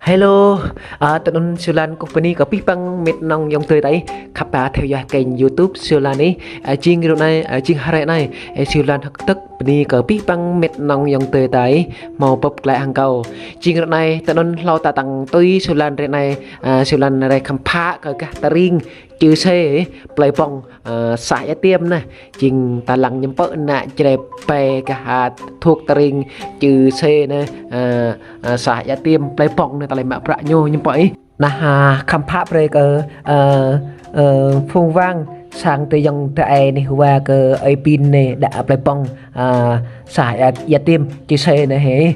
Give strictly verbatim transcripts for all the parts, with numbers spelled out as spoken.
Hello, a, tơ anŭn Siu Lan kơkuh bơni kơ abih bang met nong ayŏng adơi ta ih khăp pha theo dõi kênh YouTube Siu Lan ih. A, jing ră anai, a, jing hrơi anai, ơ, Siu Lan hơ̆k tơ̆k bơni kơ abih bang met nong ayŏng adơi ta ih hmâo bưp glaĭ hăng kâo. Jing ră anai, tơ anŭn hlâo ta tăng tui Siu Lan ră anai, a, Siu Lan rai khăm phă kơ gah tơring Čư Sê, plơi Pŏng, a, xã Ia Tiêm anai. Jing ta lăng ñăm pơ̆ ană Jrai Pe gah, a, thuộc tơring Čư Sê anai, a, a, xã Ia Tiêm, plơi Pŏng anai, ta lĕ mă bruă ñu ñăm pơ̆ ih. Anai, a, khăm phă brơi kơ, ơ, ơ, phung wang sang tơ ayŏng tơ ai anai, wa kơ ơi Pin anai, đă plơi Pŏng, a, xã Ia, Ia Tiêm, Čư Sê anai hĕ.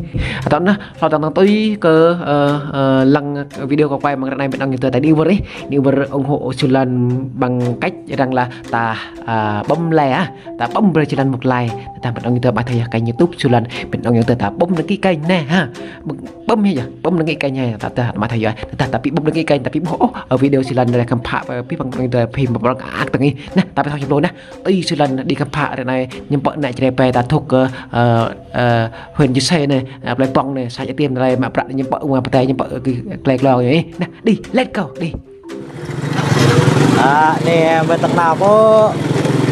Tơ anŭn hlâo tăng tăng tui kơ, ơ, ơ, lăng video kâo quay mơ̆ng ră anai met nong ayŏng adơi ta ih wơr ih, ih wơr ủng hộ Siu Lan bằng cách rằng là ta, a, bấm like, a, ta bấm brơi Siu Lan một like, ta met nong ayŏng adơi ƀă thâo yơh kênh YouTube Siu Lan, met nong ayŏng adơi ta bấm đăng ký kênh anai ha. Bấm hĕ yơh, bấm đăng ký kênh hĕ, ta, ta, ƀă thâo yơh. Ta, ta pi bấm đăng ký kênh, ta pi ƀuh, ơ, video Siu Lan rai khăm phă, ơ, abih bang ayŏng adơi phim bơrăng ak tơngi. Anai, ta pi thâo čơm lu anai. Tui Siu Lan đi khăm phă ră anai, ñăm pơ̆ ană Jrai Pe ta thuộc, ơ, ơ, ơ, huyện Čư Sê anai, a, plơi Pŏng anai, xã Ia Tiêm anai, mă bruă ñăm pơ̆, wa pơtê ñăm pơ̆, ơ, glai glô anai. Anai, đi, let's go, đi. A, anai, mơi tăng nao pơ,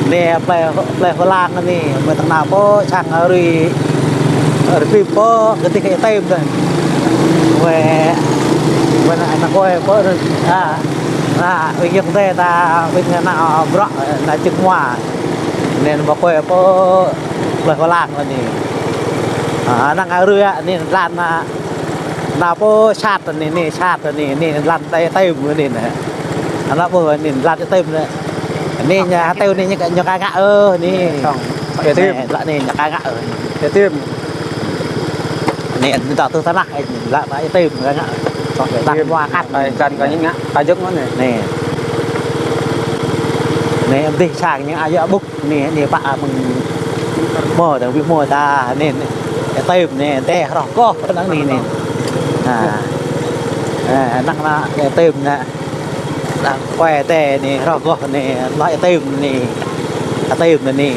anai, plơi, plơi Hô Lang anai, mơi tăng nao pơ, sang rơi, rơi phim pơ, kơ tih kơ Ia Tiêm anai. Weh, weh anai, anai kơ pơ, a, anai, weh yơh tê ta, weh anai, a, bruă, anai čơ̆k mua. Anai, mơi kơ pơ, plơi Hô Lang anai. A, anai rơi, anai, lăn, a, Anai pơ sat anai, anai sat anai, anai lăn Ia Tiêm anai nè. Anai pơ anai lăn Ia Tiêm anai. Anai ñu hơtai anai ñu, ñu ka ngă ơ anai. Ia Tiêm. Anai, lăn anai ñu ka ngă ơ. Ia Tiêm. Anai, anai ta tơ tơnah, anai lăn Ia Tiêm ka ngă. Ia Tiêm. Lăn hua kăt. Anai lăn ka ngă, ka jơ̆k anai. Anai. Anai, anai sang ñu ayŏng ƀŭk. Anai, anai pă mơ̆ng hmâo, ta wĭ hmâo ta, anai, anai, Ia Tiêm anai, tê hroh kôh, năng anai, anai. A, a, năng anai, Ia Tiêm anai. Đang quay tê anai, hroh kôh anai, lăn Ia Tiêm anai. Ia Tiêm anai.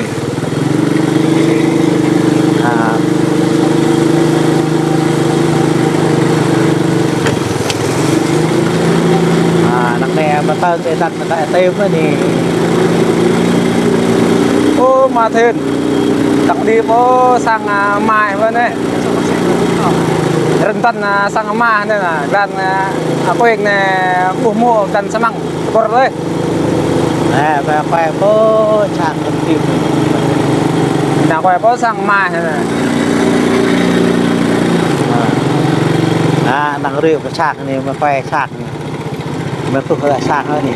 A. A, năng anai, mơ̆ tơ̆ng tê tăt Ia Tiêm anai. Ô, mă thên. Tăng đi pơ sang, a, mai pơ anai. Rơntăn, a, sang mai anai nè. Lăn, a, a, kuing anai, ƀuh mơ̆ lăn samăng. Kơpơr lơi. Anai, mơi quay pơ sang Ia Tiêm. Anai quay pơ sang mai anai. A. A, năng rơi pơ sang anai, mơi quay sang anai. Mơi tuh kơ sang anai.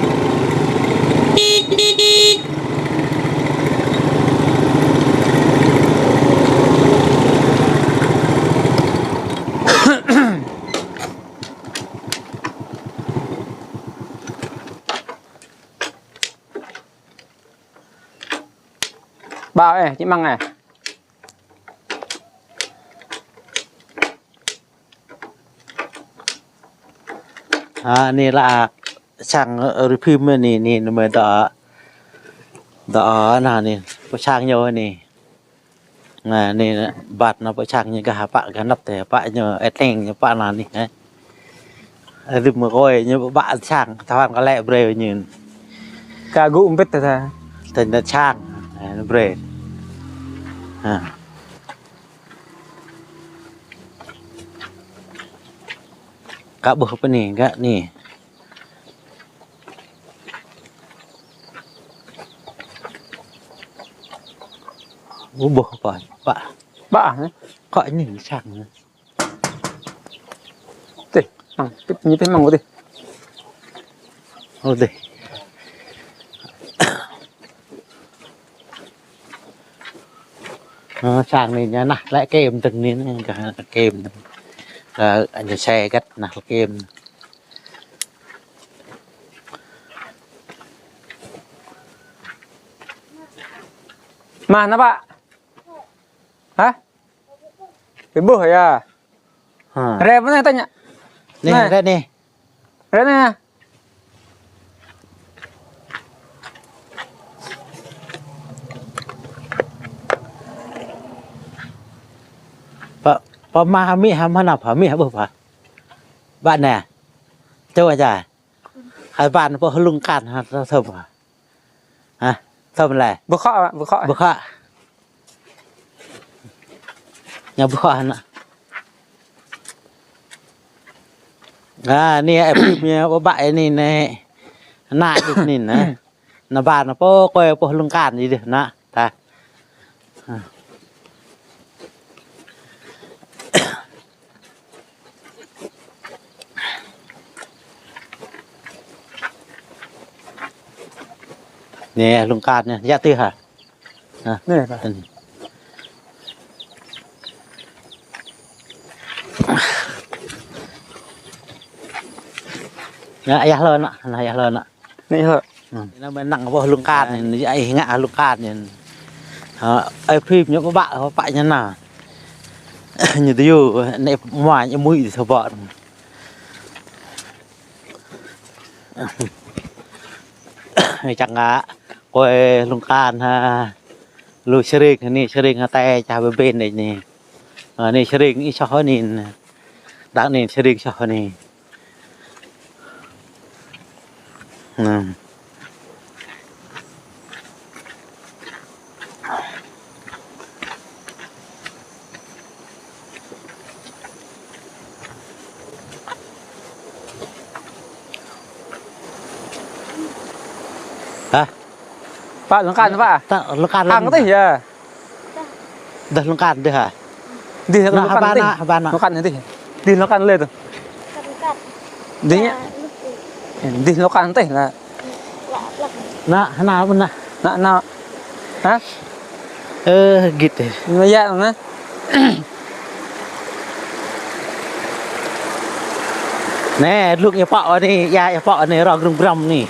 Bao ê, čĭ măng ê. A, anai lă sang, ơ, rơi phim anai, anai, anai mơi dŏ, dŏ, anai, anai, pơ sang ñu anai. Anai, anai, bat anai pơ sang ñu gah pă, gah anăp tê, pă ñu, ĕt leng ñu pă anai, anai, hă. Rĭm mơi kơi ñu ƀă sang, tơwan kơ lĕ brơi ñu. Ka gŭ mbĭt tơ ta. Tơ anai sang, a, brơi. A. Ka ƀuh pơ anai, gah anai. Ƀuh pă, pă. Pă, hă? Kơ anai sang, hă? Tih, măng, tih, ñu tih măng tih. Ô, tih. Ơ, sang anai ñu nah lĕ kem tơ̆ng anai, anai, gah lĕ kem tơ̆ng. Ơ, ñu xe găt nah lĕ kem. Mă anai pă? Hă? Ƀuh yơh. Ha. Rai pơ anai tơña. Anai, anai. Rai anai. Rai anai. Pă, pă mă hơmĭ, hơmĭ anăp, hơmĭ ƀuh pă. Ƀă anai. Čô aja. Hai ƀă anai pô hlung kan ha, thâo thâo. Ha, thâo lĕ. Ƀu khŏ, ƀu khŏ. Ƀu khŏ. Ñu ƀu khŏ anai. Ha, anai ih phim ñu ƀă ƀă anai anai. Anai dih anai anai. Anai ƀă anai pô kơi pô hlung kan dih anai. Ta. Anai hlung kan anai, yă tih ha. Ha. Anai, Pak. Anai. Anai, yă lŏn anai, anai yă lŏn anai. Anai hă? Hmm. Anai mơ̆n năng ƀơi hlung kan anai, anai ih ngă hlung kan anai. Ha, ih phim ñu ƀă ƀă, ƀă ñu anai. Ñu tui yơh, anai mua ñu mui dih thâo ƀă. Čang ngă kơi hlung kan ha. Lu sering, anai sering ha tơi čah ƀơi ƀing anai. Anai sering ih soh anai. Đang anai sering soh anai. Anai. Hah? Pak, hlung kan, Pak? Ta, hlung kan. Hăng tih yă. Dah hlung kan dih ha. Dih hlung kan tih. Hlung kan dih. Dih hlung kan lĕ tơ. Dih ñu. Dih hlung kan tih lah. Anai, anai mơ̆n anai. Anai, anai. Hă? Ơ, git. Anai yă anai. Anai, lŭng ia pŏk anai, ia, ia pŏk anai, rŏng grŭm grŭm anai.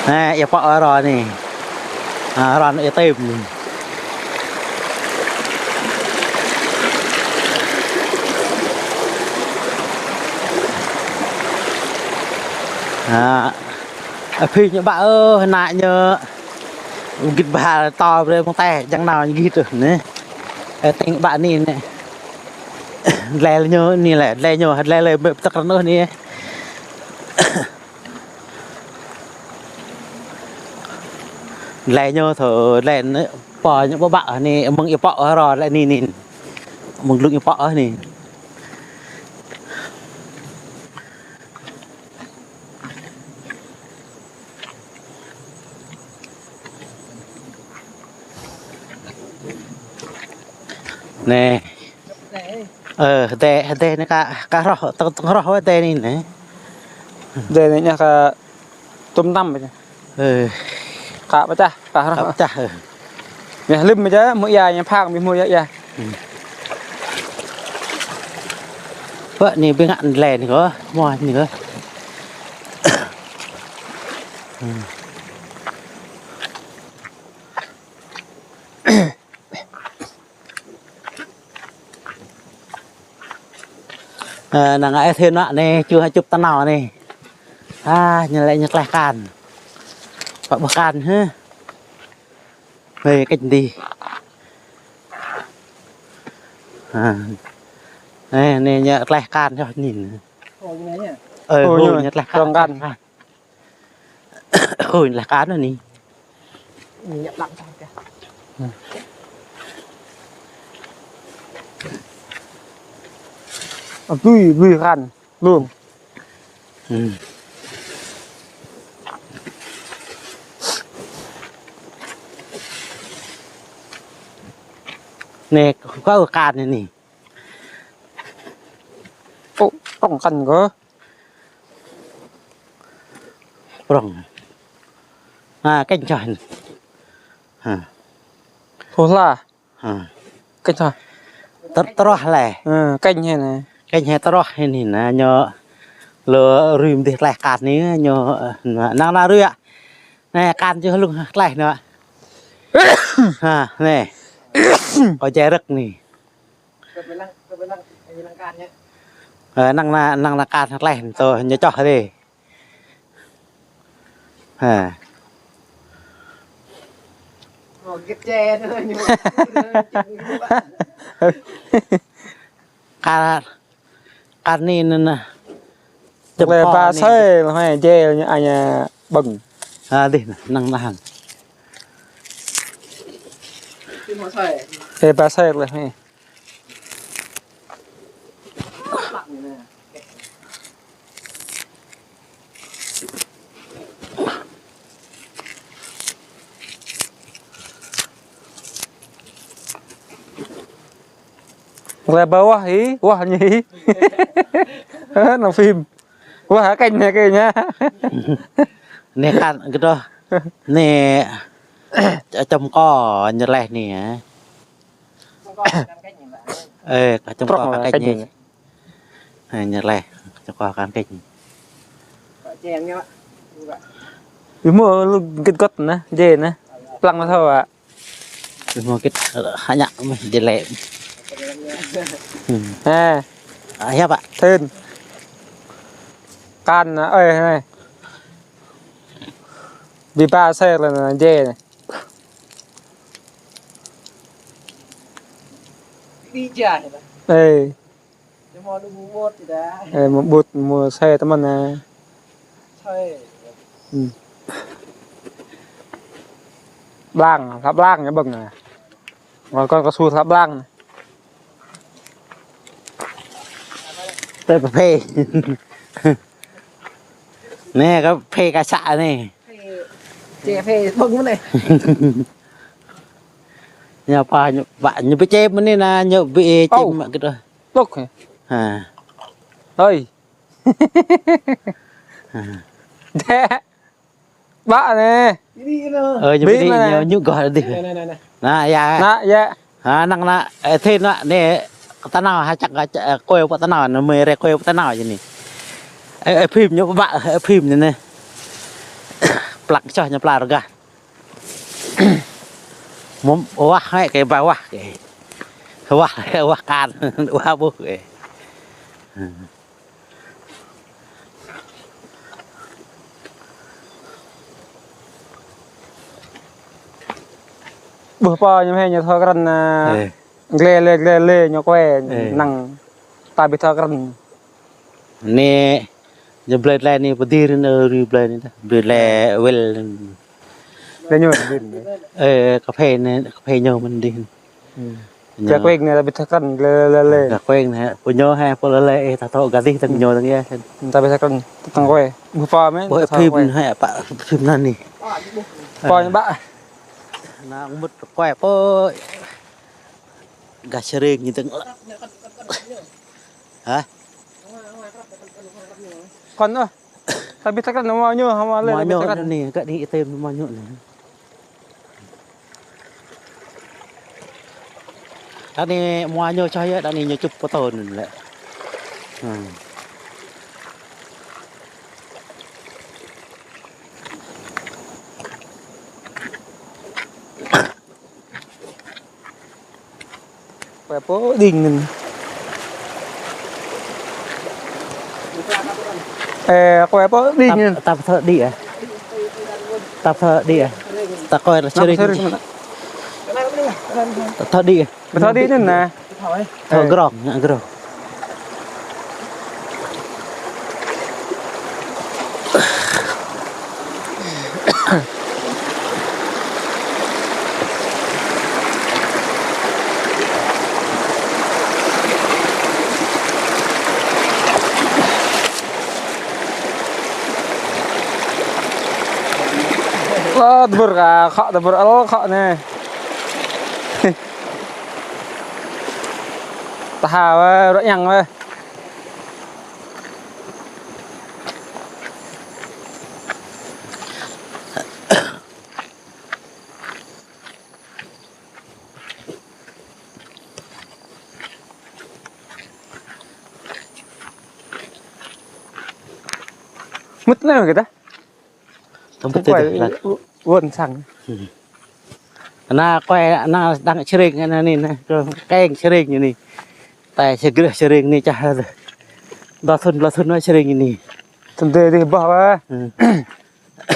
Anai, ia pŏk rŏng anai. Ha, rŏng anai ia tĭm anai. Ha. Ih phim ñu ƀă ơ, anai ñu. Git ƀă to brơi mơ̆ng tơi, čang nao ñu git tơ anai. Ih tĭng ƀă anai anai. Lĕ ñu anai lĕ, lĕ ñu, lĕ lĕ ƀơi tơkrăn anai. Lĕ ñu thâo lĕ anai, pô ñu ƀă ƀă anai, mơ̆ng ia pŏk rŏng lĕ anai anai. Mơ̆ng lŭng ia pŏk anai. Anai. Ơ, hơdai, hơdai anai ka, ka hroh, tơ̆ng, tơ̆ng hroh wơ̆t hơdai anai anai. Hơdai anai ñu ka tŭm tăm ƀơi anai. Ơ. Ka pơčah, ka hroh. Ka pơčah, ơ. Ñu lĭm ƀơi anai, mơ̆ ia, ñu phang ƀơi mơ̆ ia, ia. Hmm. Ƀă anai ƀing ngă anai lĕ anai kơ, mơ̆ anai kơ. Hmm. Ơ, năng ai thên nă anai, čuh čŭp tơnao anai. Ha, ñu lĕ ñu tlaih akan. Pă ƀuh akan hă. Hei, kĕč dih. Ha. Anai, anai ñu tlaih akan čuh anai. Ơ, hô, ñu tlaih akan. Ôi, lah akan anai. Ơ, tui, tui akan, lŏm. Hmm. Anai, kâo akan anai. Ơ, kâo akan kơ. Prong. Ha, kĕñ čuh. Ha. Hô hla. Ha. Kĕñ čuh. Tơ-, tơroh lĕ. Ha, kĕñ hĕ anai. Kĕñ hĕ tơroh hĕ anai, ñu lu rĭm dih tlaih akan anai, ñu, năng anai rĭm. Anai akan čuh lŏm tlaih anai. Ha, anai. Kâo jai rơ̆k anai. Ơ, năng anai, năng anai akan tlaih tơ ñu čuh dih. Ha. Kar, kar ni nê nê. Lĕ ba sơi lĕ hmei jê ñu aña ƀơ̆ng. Ha, dih nê, năng nahan. Lĕ ba sơi lĕ hmei. Lĕ ba wah hĭ, wah ñu hĭ. Năng phim. Wah, kênh anai, kênh anai. Nê kăn kơ đôč. Nê čăm kơ ñu lĕ nê. Ê, čăm kơ kênh anai. Ê, ñu lĕ, čăm kơ kênh. Ih, mơ̆ lu gĭt gŏt nê, jê nê. Plăng mă thâo ă. Ih, mơ̆ gĭt, hă ñu mơ̆ jê lĕ. Hmm. Ê. Ơ, hiăp ă. Thun. Kăn nê, ơi, nê. Bi ba sơi lĕ nê, jê nê. Ê. Ê, mă ƀut, mă sơi tơmăn nê. Hmm. Blang, hlăp blang ñu ƀơ̆ng nê. Ngă kơ kơsu hlăp blang nê. Tơ pơphê. Nê, kơ phê kơ să nê. Čê phê ƀơ̆ng mơ̆n nê. Ñu pă ñu, pă ñu pơčê mơ̆n nê nê, ñu pơčê mă gĭt đôč. Tŭk hă? Ha. Ơi. Ha. Dê. Ƀă nê. Ơ, ñu ƀĭ mơ̆n nê. Ñu, ñu gŏ dih. Nê, nê, nê, nê. Nă, yă. Nă, yă. Ha, năng nă, ê, thê nă, nê, tơnao, ha, čăk, ha, čăk, ê, kue pơ tơnao, nă, mơi rê kue pơ tơnao jê nê. Ê, ê, phim ñu ƀă, ê, phim ñu nê. Plăk čoh ñu pla rơgah. Mơ̆m wah hĕ kơ ba wah kơ. Wah, wah kăn, wah ƀuh kơ. Ƀuh pô ñu hĕ ñu thâo krăn, ơ, ê. Glê lê, glê lê ñu kue, ê. Năng ta ƀu thâo krăn. Nê, ñu blơi lê nê pơdir nê, rĭ blơi nê, blơi lê wĕl. Lê ñu pơdir nê. Ê, kơphê nê, kơphê ñu mơ̆n dih. Hmm. Ñu. Kơ kuêng nê, ta ƀu thâo krăn, lê, lê, lê. Kơ kuêng nê, pô ñu hĕ, pô lê, lê, ê, ta thâo gah dih, ta ñu dơ̆ng yơh. Ta ƀu thâo krăn, ta thâo kue. Ƀuh pô mơ̆n, ƀuh ta thâo phim kue. Hĕ, pă phim năn nê. Pô ñu ƀă. Nă, mŭt kue, pô. Gah čơreng ñu dơ̆ng. Hă? Kăn ôh. Ta ƀu thâo krăn mă ñu, hă mă lĕ, ta ƀu thâo krăn. Mă ñu nê, kơ dih ite mă ñu nê. Đa nê mă ñu čah yơh, đa nê ñu čŭp pơtô nê lĕ. Hmm. Kue pô đing nê. Ê, kue pô đing nê. Tap, tap thơ đi à? Tap thơ đi à? Ta kue là ta sering. Sering. Ta thơ đi à? Bơtho đi nê nê. Thơ grong, ngă grong. Ơ, tơbŭr kơ, khŏ tơbŭr ăl khŏ nê. Tơha wơ̆t, ruă ñăng wơ̆t. Mŭt nao kơ ta. Tơm pơtê wơ̆n sang. Nă kue nă đang čơreng nă nê nă, keng čơreng nê. Ta čơgreh čơreng nê čah. Dua thŭn, dua thŭn nă čơreng nê. Tơm dê dê bah wơ̆t. Hmm.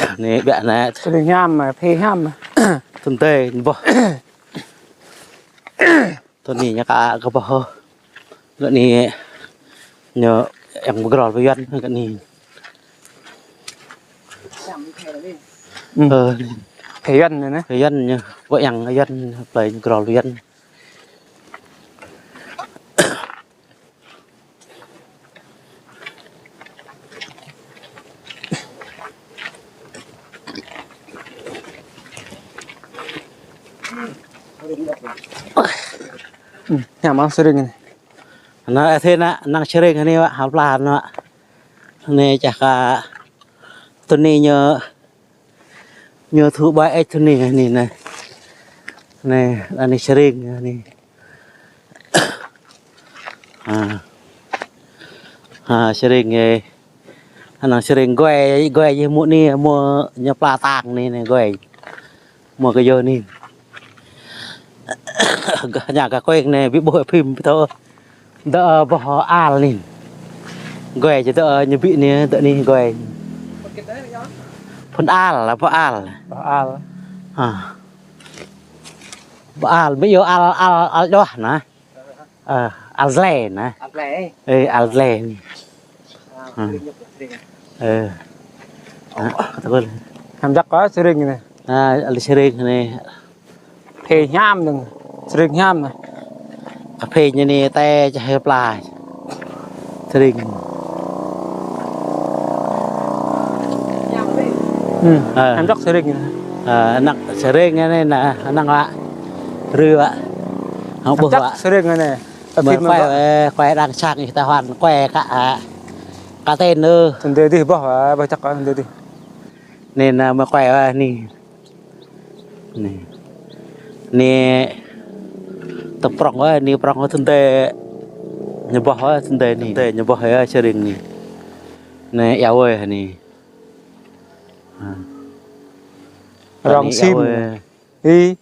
Anai ƀiă anai. Tơlơi hiam, phê hiam. Tơlơi boh. Tơlơi anai ñu ka, ka boh. Gơ̆ anai ñu yang pơgrol pơ Yuan gơ̆ anai. Ơ. Phê Yuan anai. Phê Yuan ñu. Ƀu yang Yuan plei ñu pơgrol pơ Yuan. Ơ, hiam mơ̆ng sơring anai. Anai, ơ, thế anai, năng sơring anai wă, hăl pla anai wă. Anai čah ka tơlơi anai ñu Ñu thu ƀai ĕč tui anai, anai, anai. Anai, anai sơring, anai. Ha. Ha, sơring, ơ. Anai sơring goi, goi yơh mơ̆ng anai, mơ̆ng ñu pla tang anai, anai goi. Mơ̆ng kơ yơh anai. Gah ñu gah kueng anai, ƀu ƀuh phim ƀu thâo. Dŏ, ơ, boh al anai. Goi či dŏ, ơ, ñu ƀĭ anai, dŏ anai goi. Phun al, boh al. Boh al. Ha. Boh al, ƀu djơ̆ al, al, al đuah anai. Ơ, al gle anai. Al gle. Ơ, al gle anai. Ha. Ơ. Ha, kata gue. Hăm jak kơ sơring anai. Ha, al sơring anai. Phê hiam dơ̆ng, sơring hiam anai. Kơ phê ñu anai tơl čah pla. Sơring. Ơ. Hăm jak sơring anai. Ơ, năng sơring anai anai, năng wă. Rư wă. Hăm ƀuh wă. Sơring anai. Mơ̆ kuai, ơ, kuai đang sang ih ta huan, kuai ka, a. Ka ten ơ. Tơlơi adih boh, a, boh čăk, a, tơlơi adih. Anai, a, mơ̆ kuai, a, anai. Anai. Anai tơ prŏng, a, anai prŏng, a, tơlơi ñu boh, a, tơlơi anai. Tơlơi ñu boh, a, sơring anai. Anai, ia ơi, anai. Ha. Rong anai, ia sim. Ơi. Ih.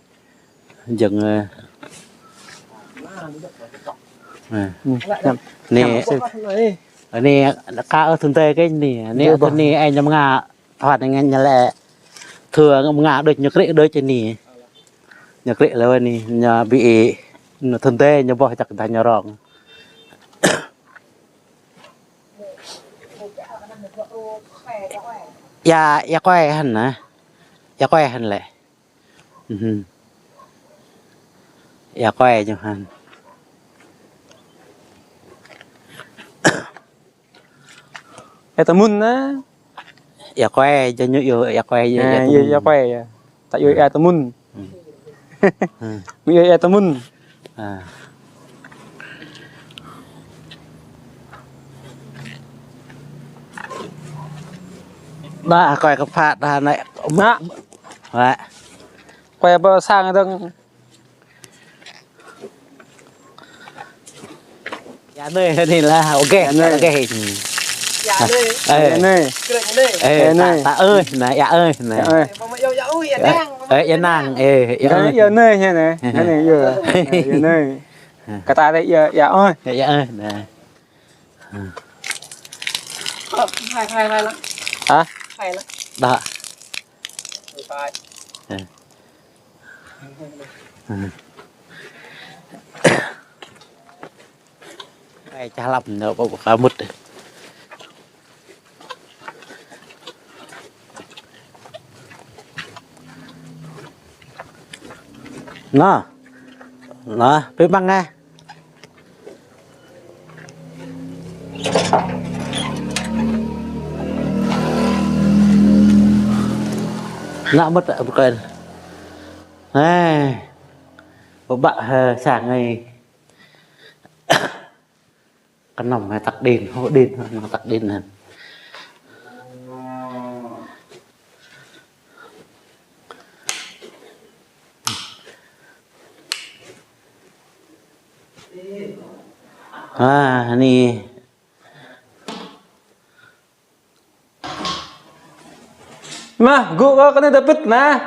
Jơ̆ng, ơ. Anai. Anai, anai, ka ơ tơlơi kơ anai. Anai, ơ, anai, ơ, ñu mơ̆ng ngă. Thâo anai ñu lĕ. Thâo mơ̆ng ngă đôč ñu krĭ đôč anai. Ñu krĭ lĕ anai, ñu ƀĭ. Anai tơlơi ñu boh čăk dah ñu rong. Ia, ia kuai hăn anai. Ia kuai hăn lĕ. Mhm. Ia kuai ñu hăn. Ia tơmun anai. Ia kuai, jơ ñu yua ia kuai, ia, ia tơmun. Ia kuai, ia. Ta yua ia tơmun. Hmm. Mơ̆ yua ia tơmun. Ha. Anai, kuai kơ phat anai. Anai. Wă. Kuai pơ sang dơ̆ng. Ia anai, anai lah, ok, ia anai. Ok. Ia anai. Ơ. Ia anai. Ơ, ia anai. Ơ, ta, ta ơi, anai, ia ơi, anai. Ia ơi. Ơ, ia năng, ơ, ia ơi. Ia anai, ia anai, ia anai. Ia anai. Kata anai, ia, ia ơi. Ia, ia ơi, anai. Phai, phai, phai lăng. Hă? Phai lăng. Đa. Phai. Ơ. Ơ. Ơ, čah lăm nơ, ƀu, ƀu ka mŭt. Anai. Anai, pơmăng, ơ. Anai mơ̆t, ơ, bơkơi. Ơ. Bơ bă, ơ, sang ai. Kơnơ̆ng hă, tăk đin, hŏ đin, hŏ tăk đin hă. Ha, anai. Mă, gŭ kơ kơ anai dơpĭt anai.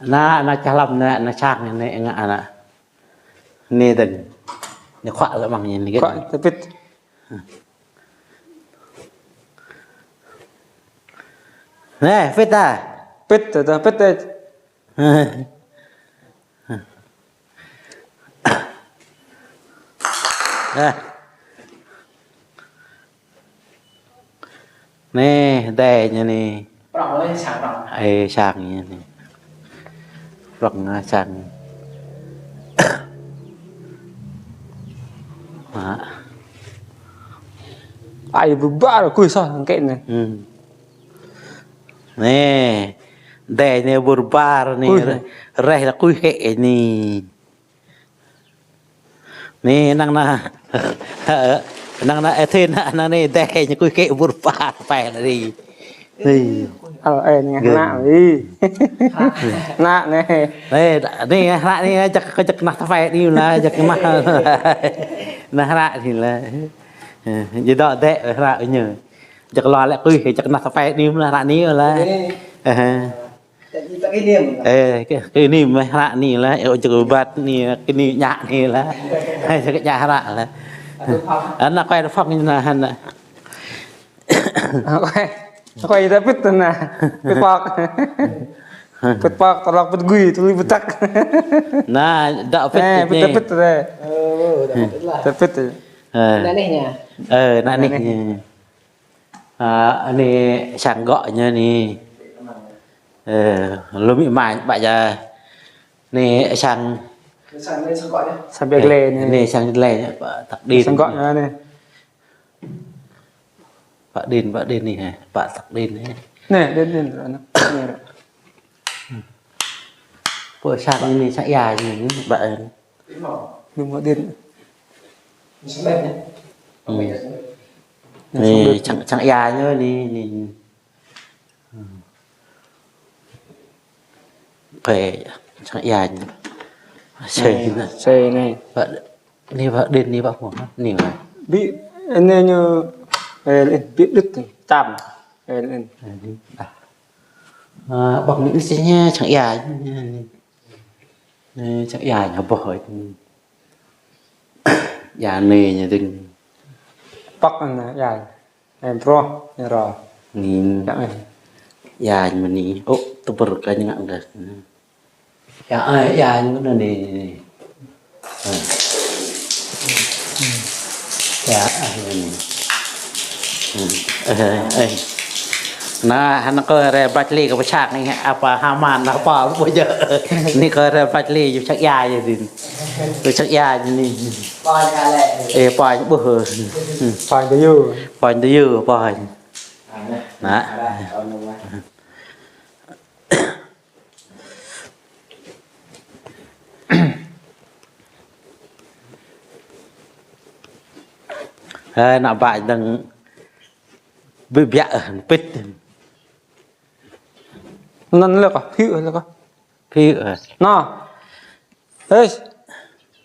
Anai, anai čah lăm anai, anai čang anai, ngă anai. Anai dơ̆ng. Anai khuă lĕ mơ̆ng anai. Khuă, dơpĭt. Nè, pĭt ta. Pĭt ta, pĭt ta. Nè. Nè, đe ñu nè. Prŏng lĕ, sang prŏng. Ê, sang ñu nè. Prŏng, a, sang. Mă. Ai, bơbăr kơ soh kĕ nè. Hmm. Nè, đe ñu bơbăr nè. Kơ soh. Reh, reh lĕ kơ hĕ nè. Nè, năng na. Năng na, ê, thê na, na nè, đe ñu kơ hĕ bơbăr pĕ lĕ nè. Nè. Ơ, ê, nè, hnă nè. Hnă nè. Nè, nè, hnă nè, jak, jak nă tơpĕ nè lah, jak nă. Nă hnă nè lah. Ê, jơdŏ đe hnă ñu. Jak lŏ lĕ kơ, jak nă tơpĕ nè lah, hnă nè lah. Ê. Ê, kơ, kơ nê mơ̆ hră nê lah, ơ, čơkơ băt nê, kơ nê ñă nê lah. Ê, čơkơ ñă hră lah. Ană kue đa phŏk ñu nă, ană. Kue, kue đa pĭt nă, pĭt pŏk. Pĭt pŏk, tơlŏk pĭt gui, tơlui pĭt tăk. Nă, đa pĭt. Ê, pĭt nê. Đa pĭt nê. Ơ, đa pĭt lah. Đa pĭt. Ơ. Nă neh ñu. Ơ, nă neh ñu. A, anai sang gŏ ñu anai. Ơ, lŏm ih mañ ƀă ja. Anai sang. Sang anai sang gŏ ñu. Sang ƀiă glai anai. Anai sang glai ñu, pă tăk đin. Sang gŏ ñu anai. Pă đin, pă đin anai hă, pă tăk đin anai. Anai, đin, đin, anai. Anai. Pơ sang anai, sang ia anai, ƀă anai. Anai mơ̆ đin. Anai, sang, sang ia ñu anai, anai. Pơ sang ia ñu. Sơi anai. Sơi anai. Pă, anai pă đin anai pă mơ̆, anai lah. Ƀing anai ñu, ê, ƀing đĭt tam. Ê, anai. A, ƀă anai sang ia ñu anai. Ê, čang ia ñu boh ơi. Ia anai ñu ding. Pŏk anai ia. Em proh, ñu rŏ. Anai. Čang ơi. Ia ñu anai. Ô, tơpơr kơ ñu ngă gah. Ia, ơi, ia ñu anai, anai. Ơ. Ia, ơi, anai. Ơ, ơi. Nă, hăng kơ re bach li kơ pơčak anai, apa Haman, apa, apa ja. Anai kơ re bach li, yu čak ia, yu din. Yu čak ia, yu anai. Ê, pănh ƀuh. Pănh tơ yơ. Pănh tơ yơ, pănh. Nă. Ê, nă ƀă dăng ƀiă ƀiă, ơ, pĭt. Anŭn lĕ kơ, phiu lĕ kơ. Phiu, ơ. Nă. Ê.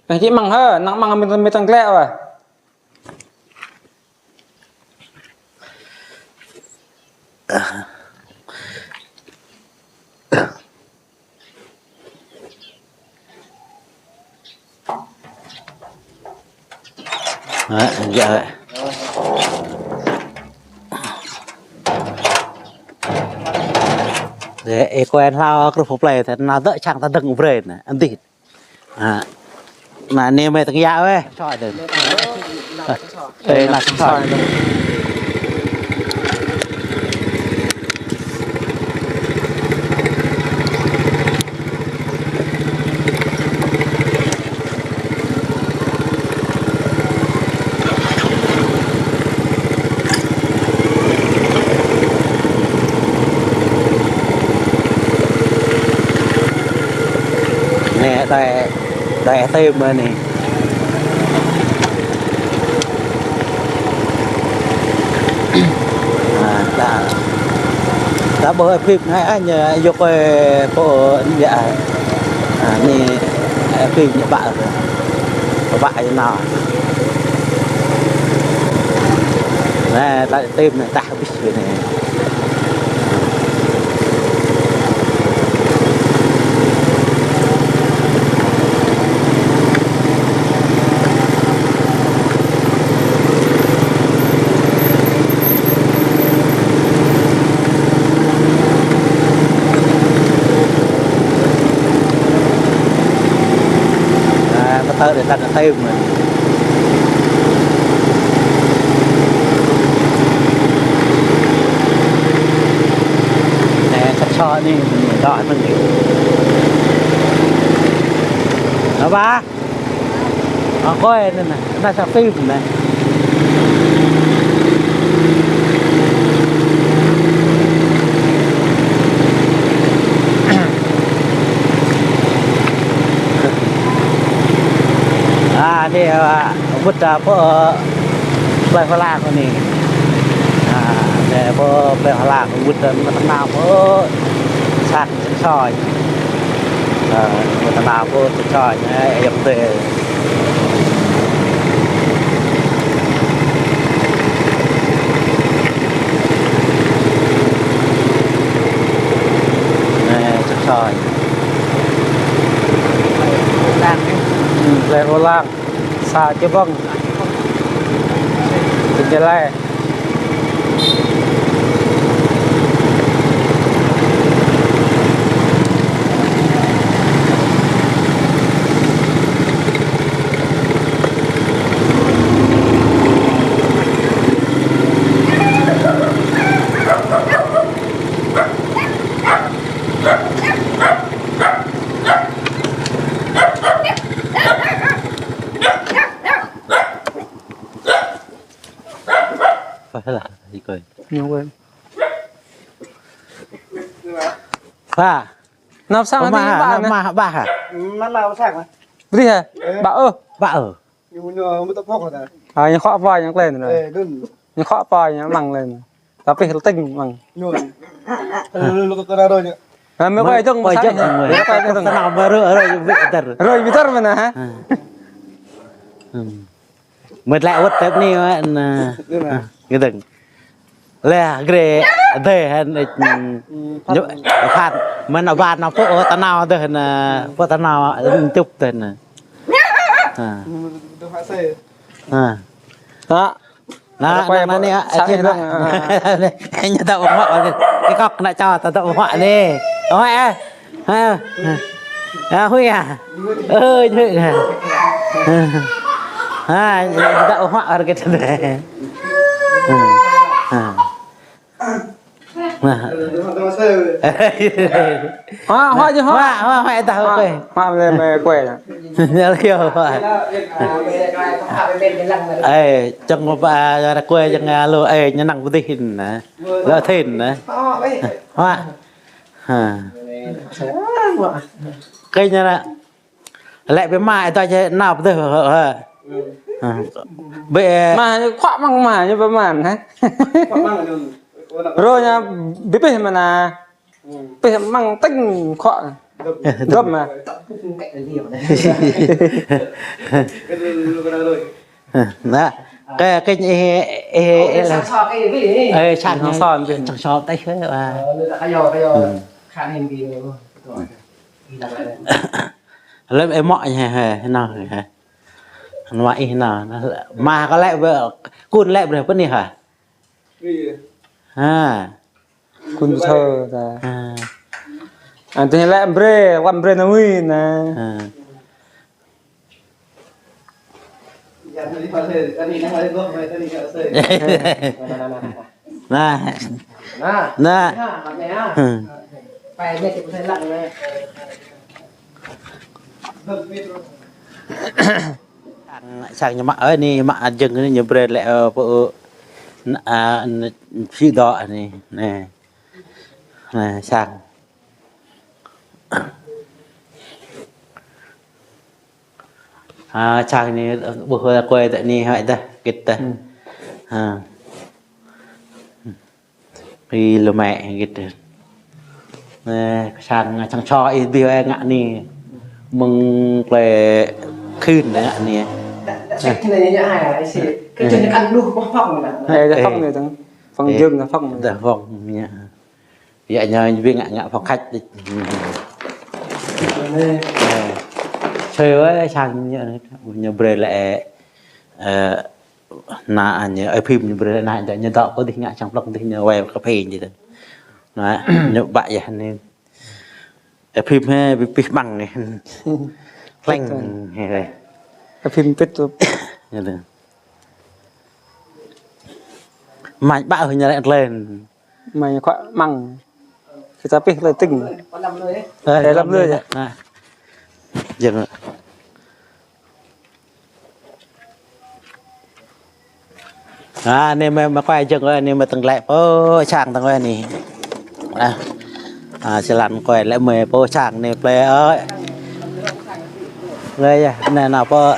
Nă, či măng hă, năng măng mơ̆, mơ̆ tăng glĕ wa. Ơ, yơh. Ê, ê, kuen hlao krư̆ pơplei, tơ nă dŏ čang ta dơ̆ng brơi nă, adih. A. Nă, anai mơi tơngia weh. Ê, nă, soi. Anai, đơi, đơi tơm anai. A, đa. Đa ƀơi phim anai, a, ñu yua kơ pô anai yơh. A, anai, ơ, phim ñu ƀă. Ƀă ñu nao. Anai, đa tơm anai, đa. Ơ, để tắt nó tê mà. Nè, sắp soi đi, mình đòi mình đi. Nó ba. Nó coi nên nè, nó sắp phim nè. A, anai, a, wơ̆t, a, pơ, ơ, plơi Hoa Lan anai. A, anai pơ plơi Hoa Lan wơ̆t, a, mơ̆ng tơnap pơ, sang soi. A, mơ̆ng tơnap pơ sang soi, anai, ayŏng adơi. Anai, sang soi. Ư, plơi Hoa Lan. Xã Chư Păng. Tỉnh Gia Lai. Phải là gì coi. Nhiều quên. Ba. Năm sang Ơ, đi ma, ba năm nè. Ma, ba hả? Năm nào sang hả? Bri hả? Ê. Ba ơ. Ba ơ. Ñu, ñu, mơ tơpok hả ta? À, ñu khọ poi, ñu klên rồi. Ê, đừng. Ñu khọ poi, ñu măng lên. Tapi hal ting măng. Ñu. Lu, lu, lu, lu, lu, lu. Nah, mơ quay dong, quay dong. Mơ quay dong. Tơnap mơ rơ, rơ, ñu biter. Rơ, biter mơ̆n hả? Mơ lĕ wơ̆t tep ni, mơ, na. Ñu na. Gitu. Lĕ, gre, adơi hăn, ơ, ñu, phat, mơ̆n aban nao pơ, ơ, tơnap adơi hăn, pơ tơnap, ơ, čŭp adơi hăn. Ha. Ha. Ha. Na, na, na, ni, ơ, sa či na. Ñu ta ƀu hmâo, kơ kŏk na čô, ta ƀu hmâo ni. Ơ, ơ. Ha. Ha, hui à? Ơ, hui à? Ha, ta ƀu hmâo arăng kơ ta. Ha. Ha. Hoa, hoa, hoa. Hoa, hoa, hoa, ta hoa. Hoa, hoa, mơ, mơ, quê. Ơ, čang mơ ba, ra quê, čang alo, ơ, ñu năng pơdih na. Lơ thin na. Hoa. Ha. Kơ ñu na. Lĕ ƀing mă ih dŏ jĕ nao pơ dih, hơ, hơ. Hơ. Ƀĕ. Mă ñu khuă mơ̆ng mă ñu pơmăn, hă? Rô ñu ƀing pih mơ̆n na. Pih mơ̆ng tĭng khuă. Dŏp mă. Na, kơ, kơ ih, ih, ih, ih, sang sơ̆, sang sơ̆ tih, wa. Lĕ ih mă ñu hă, hă, hă, nao hă. Nao ih nao, nao, mă kơ lĕ ƀĕ, kun lĕ ƀĕ pơ ni hă? Ha. Kun pơthâo ta. Ha. Anŭn tơlơi lĕ brơi, wăn brơi nao ih na. Ha. Na. Na. Na. Na. Sang ñu mă, ơ, ni mă jơ̆ng ni ñu brơi lĕ, ơ, pơ, ơ, na, a, na, phi dŏ ni. Nê. Nê, sang. Ha, sang ni, ƀuh kơ kue tơ ni, hoi tơ, git tơ. Hmm. Ha. Ih lơmĕ git. Nê, sang, sang sơ̆ ih ƀuh ơ ngă ni. Mơ̆ng plơi khưn ngă ni. Ơ, tơ phŏng ni tơ. Phŏng jơ̆ng tơ phŏng. Tơ phŏng ni. Yă ñu ƀing ngă, ngă phŏng khač đôč. Ơ. Sui wai sang ñu, ñu brơi lĕ, ơ, na ñu, ơ, phim ñu brơi lĕ na, ñu dŏ pơ dih ngă sang plŏk dih ñu wai kơ phim dih tơ. Na, ñu ƀă yă ni. Ơ, phim hă, pih măng ni. Kleng. Kơ phim pit tu. Ñu tơ. Mañ ƀă hơi ñu lĕ tlen. Mañ khuă măng. Kita pih lĕ ting. Ơ, ơ, lăm lơi. Ơ. Jing. Ha, anai mơi, mơi kuai jing ơi, anai mơi tơ̆ng lĕ pô sang tơ̆ng ơi anai. Ha, ha, sĭ lăn kuai lĕ mơi pô sang anai plei ơi. Lĕ yơh, anai nao pô.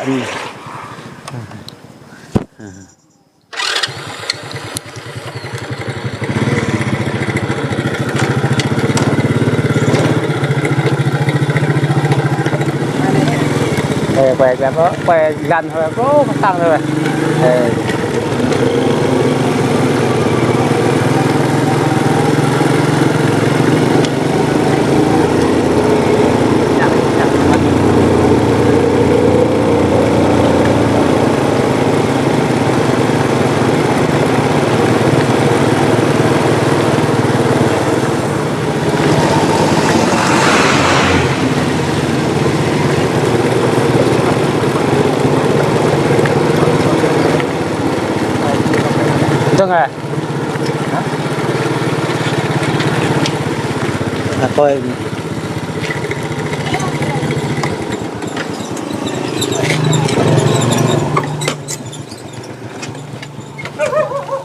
Ê, quay, quay, quay lăn thôi, có tăng thôi. Ê. Dơ̆ng à? Hả? Là coi.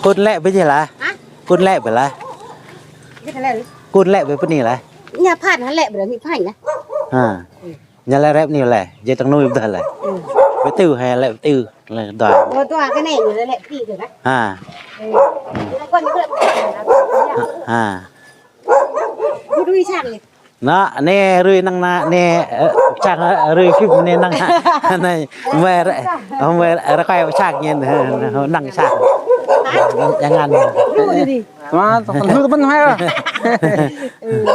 Kôn lĕ bơ jih lah. Hả? Kôn lĕ bơ lah. Kôn lĕ bơ pơ anai lah. Ñu phăn hă lĕ bơ mi phăn lah. Ha. Ñu lĕ rep anai lĕ, jai tơ̆ng nuih bơdah lĕ. Bơ tui hă lĕ bơ tui lĕ dua. Ơ, dua kơ anai ñu lĕ pĭ tui lah. Ha. Ha. Bơ rui sang anai. Nă, anai rui năng nă, anai, ơ, sang, ơ, rui phim anai năng. Anai, mơi ră, mơi ră, ră kai sang anai, năng sang. Jangan. Hă? Rui anai. Mă, tơpăn hư tơpăn hư. Ơ,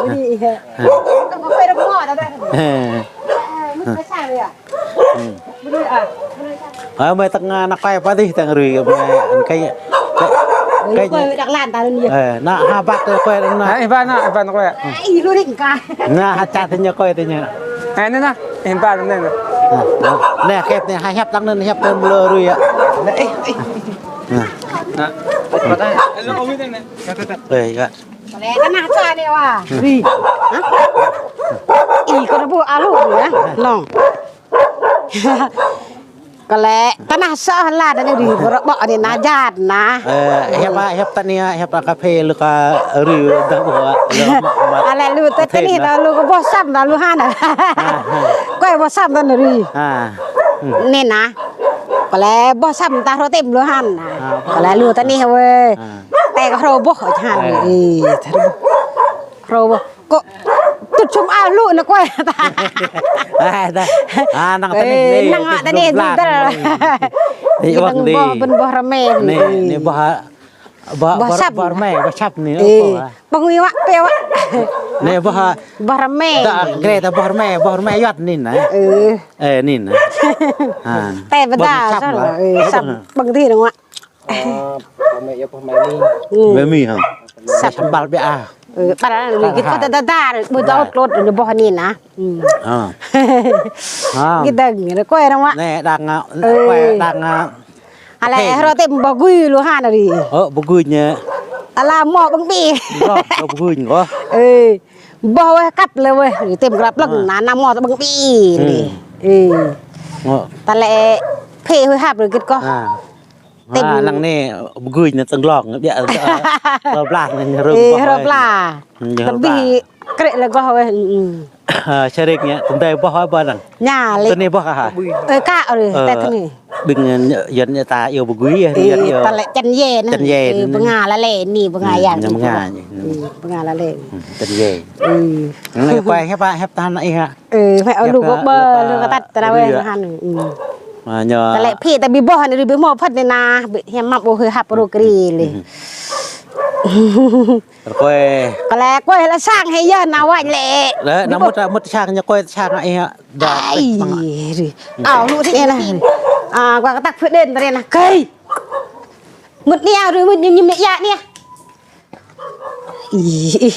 rui, hă. Tơpăn hư tơpăn hư. Ơ, mơi tơ̆ng, ơ, nă kuai pơ adih tơ̆ng rui, mơi, kơ, kơ, kơ, ơ, nă ha băt tơ kuai nă. Ơ, ih ba nă, ih ba nă kuai. Ơ, ih lu ring ka. Nă ha ča tơ ñu kuai tơ ñu. Ơ, anai nă, ih ba anai nă. Nă, nă, nă, hiăp anai, ha hiăp tơ̆ng anai, hiăp tơ̆ng mlơ rui yơh. Nă, ih, ih. Nă. Nă. Ơ, yơh. Lĕ tơnah sa anai wa. Rui. Hă? Ih, kơ anai ƀu alu anai, nong. Kơ lĕ tơnah sa lah anai rui, bơ rơbŏ anai na jat na. Ơ, hiăp ă, hiăp tơ anai, hiăp tơ kơphê lu kơ rui dah ƀuh. Alĕ lu tơ anai, tơ lu kơ boh sam, tơ lu hăn. Ha, ha. Kuai boh sam tơ anai rui. Ha. Anai na. Kơ lĕ boh sam tơ hrŏ tĕm lu hăn. Ha. Kơ lĕ lu tơ anai wơ̆. Ha. Tĕ kơ hrŏ boh hăn. Ơ. Ih, hrŏ boh. Hrŏ boh. Kơ tŭt čum ah lu nă kuai. Ơ, dah. Ơ, năng tơ anai, ơ, năng tơ anai, tơ̆ng blah. Ih, năng boh, bơ̆n boh rơmĕ. Anai, anai boh, boh, boh sap. Boh rơmĕ, boh sap anai. Ơ. Pơngui wă, pĕ wă. Anai boh. Boh rơmĕ. Dah, gre dah boh rơmĕ, boh rơmĕ yuăt anai nă. Ơ. Ơ, anai nă. Ha. Tĕ bơdah, sap. Ơ, sap. Pơngui năng wă. Ơ, boh rơmĕ, yơh, boh rơmĕ anai. Ơ. Rơmĕ anai hă? Sap. Sambal biă ah. Ơ, ƀar anai, git kơ dah dah, ƀu dŏ klot, anai boh anai nă. Ơ. Ơ. Git dah, anai kuai năng wă. Anai đang, ơ, kuai đang, ơ. Alĕ, hrŏ tĕm boh gui lu hăn rui. Ơ, boh gui ñu. Ală mŏ ƀơ̆ng ƀĭ. Rŏ, rŏ boh gui ñu. Ơ. Boh wơ̆ kăp lĕ wơ̆, tĕm krăp lăng, nă, nă mŏ tơ ƀơ̆ng ƀĭ. Ơ. Ơ. Tơlĕ phê hơi hăp rui git kơ. Ha. Tĕm. Ha, năng anai boh gui ñu tơ̆ng glông, biă, ơ, hrŏ blah anai rơ̆ng. Ơ, boh hrŏ blah. Hrŏ blah. Tơbih krĕ lĕ goh wơ̆. Ơ, čơrek ñu, tơdơi boh wơ̆ boh năng. Ñu lĕ. Tơ anai boh kơ hă? Ơ, kơ rui, ơ, tĕ tơ anai. Ƀing, ơ, yơh ñu ta iâu boh gui, ơ, yơh, yơh. Tơlĕ čăn ye nă. Čăn ye. Ơ, nă. Bơnga lalĕ anai, bơnga yang. Bơnga. Ơ, bơnga lalĕ. Čăn ye. Ơ. Anai kuai hiăp, hiăp tơhan ih hă? Ơ, hiăp lu kơ ƀơ, lu kơ tăt tơ anai wơ̆ hăn. Ơ, ñu. Tơlĕ phĭ ta ƀu boh anai rui ƀu hmâo phăt anai nă, hiam măp ôh hăp rô kri lĕ. Rơkơi. Kơ lĕ kuai lĕ sang hĕ yơh nao wañ lĕ. Lĕ, nao mŭt, mŭt sang ñu kuai sang ai hă. Ai, rui. Ao lu tĕ anai. A, kuai kơtăk phư̆ đen tơrê anai. Kơi. Mŭt anai rui mŭt ñu ñu mĕ ia anai. Ih, ih.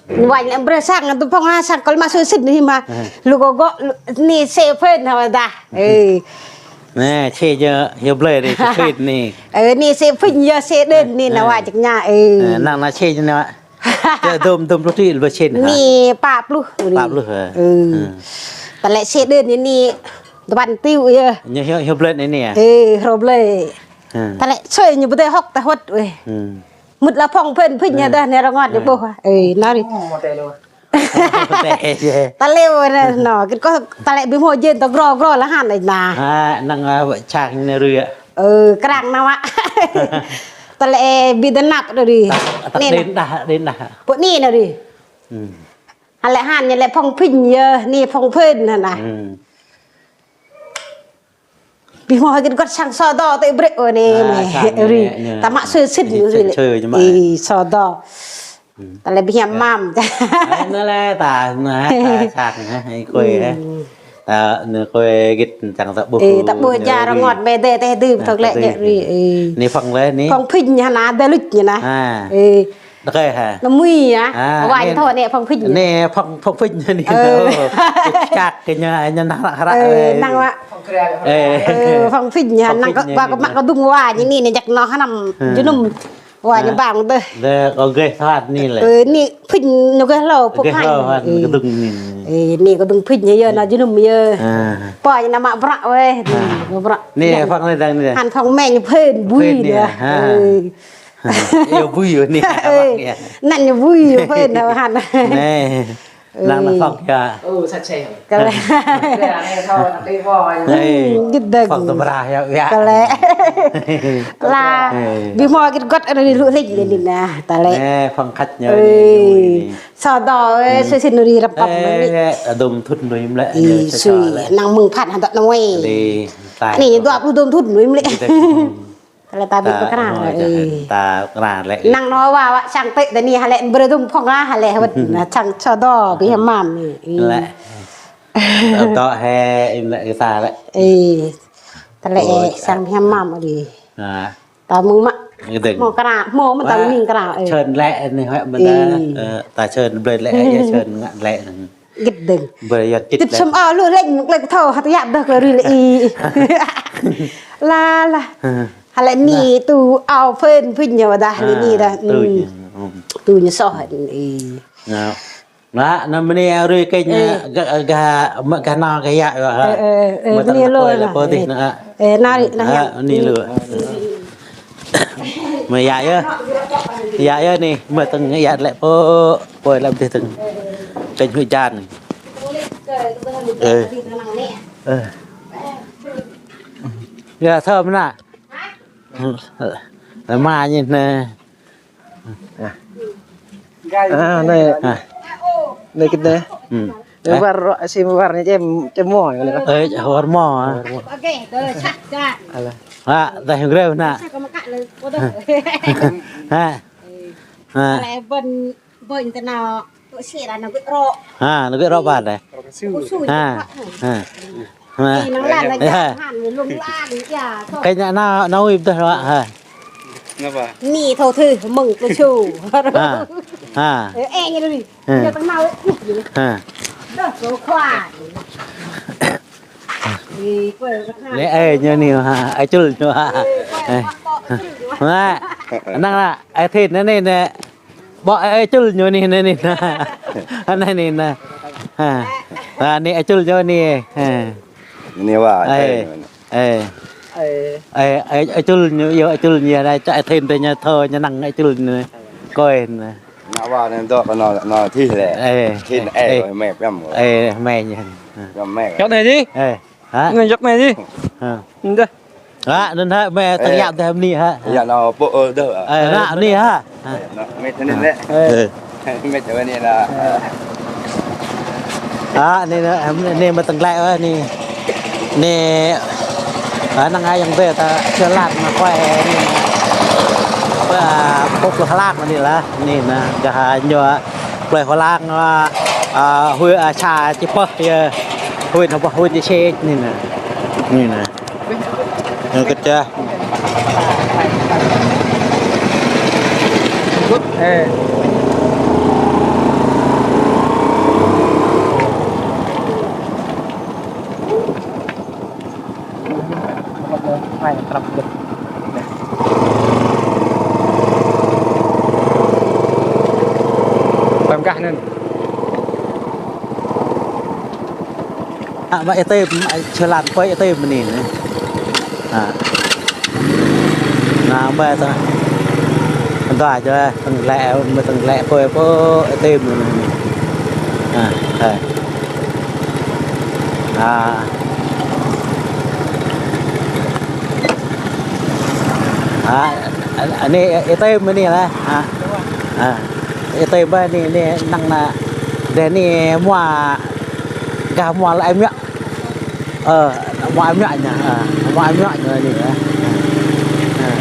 Wai lĕ brơi sang, tŭ phŏng ha sang kơ mă sui sĭt anai mă. Lu kơ gŏ, lu, anai sĕ phên hă dah. Ê. Anai, sĕ yơh, yơh blơi anai, sĕ phên anai. Ê, anai sĕ phên yơh, sĕ đơn anai, nao wai ček ña, ê. Ê, năng anai sĕ anai. Čơ dôm, dôm pluh tri, lu sĕ hă? Anai pă pluh, anai. Pă pluh hă? Ê. Tơlơi sĕ đơn anai, anai, dua păn triệu yơh. Ñu hyu, hyu blơi anai hă? Ê, hyu blơi. Tơlơi sui ñu bơdơi hŏk ta hŭt, ê. Mŭt la phŏng phên phĭn ñu dah, anai rơngot ñu ƀuh. Ê, nao ri. Tơlơi anai, nao, kĭt kơ tơlơi ƀing hmâo jên tơ gro gro la hăn anai nă. Ha, năng, a, čang anai rư̆. Ơ, krang nao mă. Tơlơi ƀing tơnap anai ri. Anai nă. Đen đah, đen đah. Pơ anai nao ri. Hă lĕ hăn ñu lĕ phŏng phĭn yơh, anai phŏng phên hă nă. Ƀing hmâo hơget gŏt sang so đo tơ brơi ôh anai, anai, ri. Ta mă sui sĭt anai, anai, sui sĭt anai mă. Ê, so đo. Tơlơi ƀing hiam mă. Anai lĕ ta, anai, ta sang, ha, ê, kue, ha. Ta, anai kue gĭt čang ta ƀuh. Ê, ta ƀuh ja rơngot mơdê tơ dư, ta lĕ ri. Ê. Anai phŏng lĕ anai. Phŏng phĭn hă nă, đa luč anai nă. Ê. Đa kơi hă? Nă mui hă? Wai anai thâo anai phŏng phĭn. Anai phŏng, phŏng phĭn anai. Ơ. Čak kơ ñu, ñu nă hră hră. Ơ, năng mă. Ê. Ơ, phŏng phĭn hă, năng kơ, wai kơ mă kơ dŭng wai anai, anai jak nao hơnăm. Jơnum. Wai ñu bang dêh. Đa kơ geh sat anai lĕ. Ơ, anai phĭn ñu geh hlâo, phŏng phĭn. Geh hlâo hă, kơ dŭng anai. Ê, anai kơ dŭng phĭn yơh, nao jơnum yơh. Pô ñu nao mă brăk weh. Brăk. Anai phŏng anai dang anai. Hăn phŏng mĕñ phên bui anai. Ê. Ê, bui anai. Ê, năng ñu bui phên nao hăn. Anai. Năng nao phŏng yơh. Ơ, sat sĕ. Kơ lĕ. Ê. Gĭt đơ̆ng. Phŏng tơmra yơh, yơh. Kơ lĕ. La, ƀing hmâo gĭt gŏt anai lu lĕ anai nă, tơlơi. Anai phŏng khăt ñu anai. So đo, ê, sui sĭt anai ri rơp păm anai. Ê, dôm thŭn anai mơ̆ lĕ. Ê, sui, năng mơ̆ng phat hă dŏ anai. Anai dua pluh dôm thŭn anai mơ̆ lĕ. Tơlơi ta ƀing pơkra, ơ, ê. Ta pơkra lĕ. Năng nao wa, wa sang tĕ tơ anai hă lĕ brơi dŭm phŏng hă lĕ, wơ̆t, nă, sang so đo ƀing hmâo mă. Lĕ. Đơ̆ hĕ, im lĕ, ta lĕ. Ê. Tơlơi ơi, sang ƀing hmâo mă ri. Ta mơ̆ng mă. Hmâo kra, hmâo mơ̆n ta mơ̆ng kra, ê. Čơn lĕ anai hĕ mơ̆n ta, ơ, ta čơn blơi lĕ, ơ, čơn ngă lĕ. Gĭt đơ̆ng. Ƀơi yơh gĭt. Tĭt lĕ. Sum ơ lu lĕ, mơ̆ng klĕ thâo, hă tơ yap đah klĕ ri lĕ ih. La la. Hă lĕ anai tŭ ao phên phĭn ñu dah, anai dah. Tui ñu soh ih. Nă, nă mơ̆ng anai rui kơ ñu gah, gah, mă gah nao gah yă hă. Ê, ê, ê, mă tơ̆ng anai lu pơi lĕ pơ tih nă. Ê, nao ri, nao. Hă, anai lu. Mă yă yơh. Yă yơh anai, mă tơ̆ng yă lĕ pơ, pơi lĕ tih tơ̆ng. Kênh Hua Jan anai. Ê. Ê. Yă thơm nă. Mă ñu anai. A, anai. Anai gĭt anai. War, si war anai čem, čem mơ̆ anai. Ê, war mơ̆. Alah. Hă, tơlơi hơget nă. Hă. Hă. Ha, nao gơ̆ rŏ ba dêh. Ha. Ha. Kơ ñu nao, nao ui pơdah rŏ, ha. Anai thâo thâo mơ̆ng kơ su. Ha. Ha. Ê, ñu ri. Ha. Ñu tơnao. Ha. Đơ̆, kơ khua. Lĕ, ê, ñu anai ha, ê, čul ñu ha. Ê. Ha. Năng nă, ê, thịt anai anai. Ƀô̆ ê čul ñu anai, anai, anai, anai. Anai, anai, anai. Ha. Ha, anai ê čul ñu anai. Ha. Anai wa, ê, ê. Ê, ê, ê čul ñu, yua ê čul ñu, anai čă ê thên tơ ñu thâo, ñu năng ê čul ñu. Kơi anai. Anai wa, anai dŏ kơ nao, nao thih lĕ. Ê, thih ê, ê, ê, mĕ pơm. Ê, mĕ ñu. Pơm mĕ. Dŏ anai dih. Ê. Hă? Anai dŏ anai dih. Ha. Anai dih. Hă, anŭn hă, mĕ tơ̆ng yap dêh mơni hă. Yă nao pơ ơ dêh. Ê, anŭn mơni hă. Mĕ tơ anai lĕ. Ê. Mĕ tơ anai lĕ. Hă, anai, anai mă tơ̆ng glaĭ ơ anai. Anai, hă, năng ai yŏng dêh ta čơlat mă kuai anai. Pơ, pơ pluh hlang anai lah, anai nă, gah ñu. Plơi Hua Lang, a, a, hui, a, sa čih pơh yơh. Hui nă pơh hui čih sĕ anai nă. Anai nă. Anai kơ čah. Ê. Anŭn. A, mă ih tơm, a, čơlan koi ih tơm mơni anai. A. Anai, mă tơng. Tơdah čơ, tơng lĕ, mă tơng lĕ koi pô ih tơm mơni. A, a. A. A, a, anai ih tơm mơni lah. A. A. Ih tơm mơni, anai năng na. Dêh anai mua gah mua lĕ mioh. Ơ, mua mioh ñu, ơ, mua mioh ñu anai, ơ. Ơ.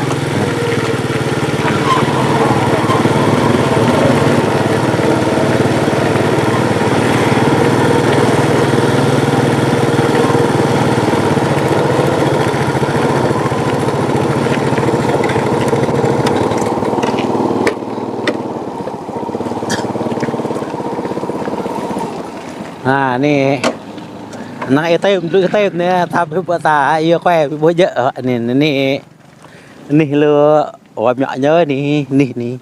Ha, anai. Năng ih tơm, blŭ ih tơm anai, ta ƀuh ƀu ta, yua kơ ƀu djơ̆, anai, anai, anai. Anih lu, wa mioh ñu anai, anai, anai.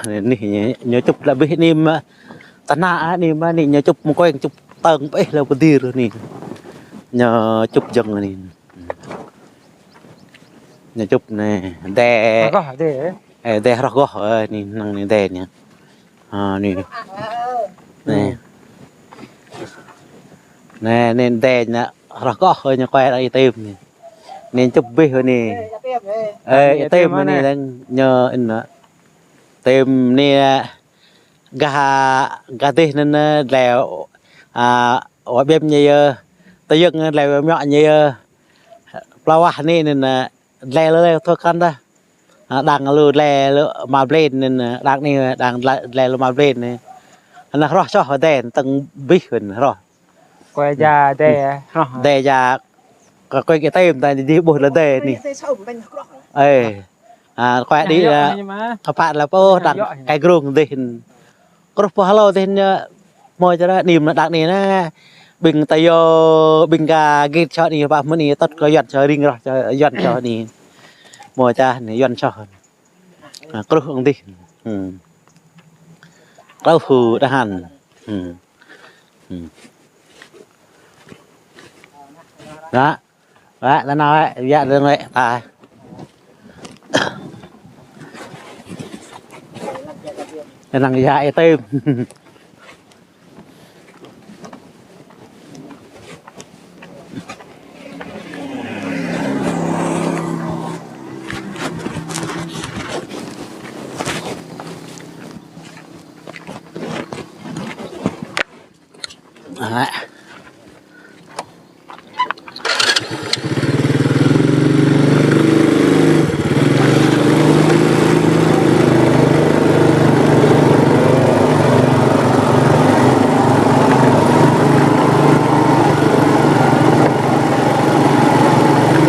Anai, ñu, ñu čŭp lăp abih anai mă. Tơnah anai mă, anai ñu čŭp mơkueng, čŭp tơng pơih lăp pơdir anai. Ñu čŭp jơ̆ng anai. Ñu čŭp anai, dêh. Hroh goh, dêh. Ơ, dêh hroh goh, ơ, anai, năng anai dêh anai. Ha, anai. Anai. Anai, anai dêh ñu hroh goh, ơ, ñu koi ih tơm anai. Anai čŭp abih anai. Ơ, ih tơm anai, anai, đang ñu anai. Tơm anai, gah, gah dêh anŭn, ơ, dlai, a, wa ƀiăm ñu yơh, tơyơ̆ng dlai wa mioh ñu yơh, pla wah anai anŭn, ơ, dlai lu lĕ thâo kăn dah. A, đang lu dlai lu mă blên anŭn, ơ, đang anai, đang dlai, dlai lu mă blên anai. Anŭn hroh soh dêh, tơng abih anŭn hroh. Koi ja dêh, hroh. Dêh ja, kơ koi ih tơm ta dih ƀuh lĕ dêh anai. Ơ. A, koi đĭ, a, kơ pă lăp pô đang kai grung dih. Kruh pô hlâo dih ñu, mơ̆ čơră anai mă đang anai na. Ƀing ta yơh, ƀing gah git čô anai, pă mơ̆n anai, tơt kơ Yuan čô ring roh čô, Yuan čô anai. Mơ̆ čah anai, Yuan čô. A, kruh ong dih. Hmm. Kruh hu đah anŭn. Hmm. Hmm. Đó. Đó, ta nao, viă lưng lĕ, ta. Kơnang viă ih tơm. Đấy.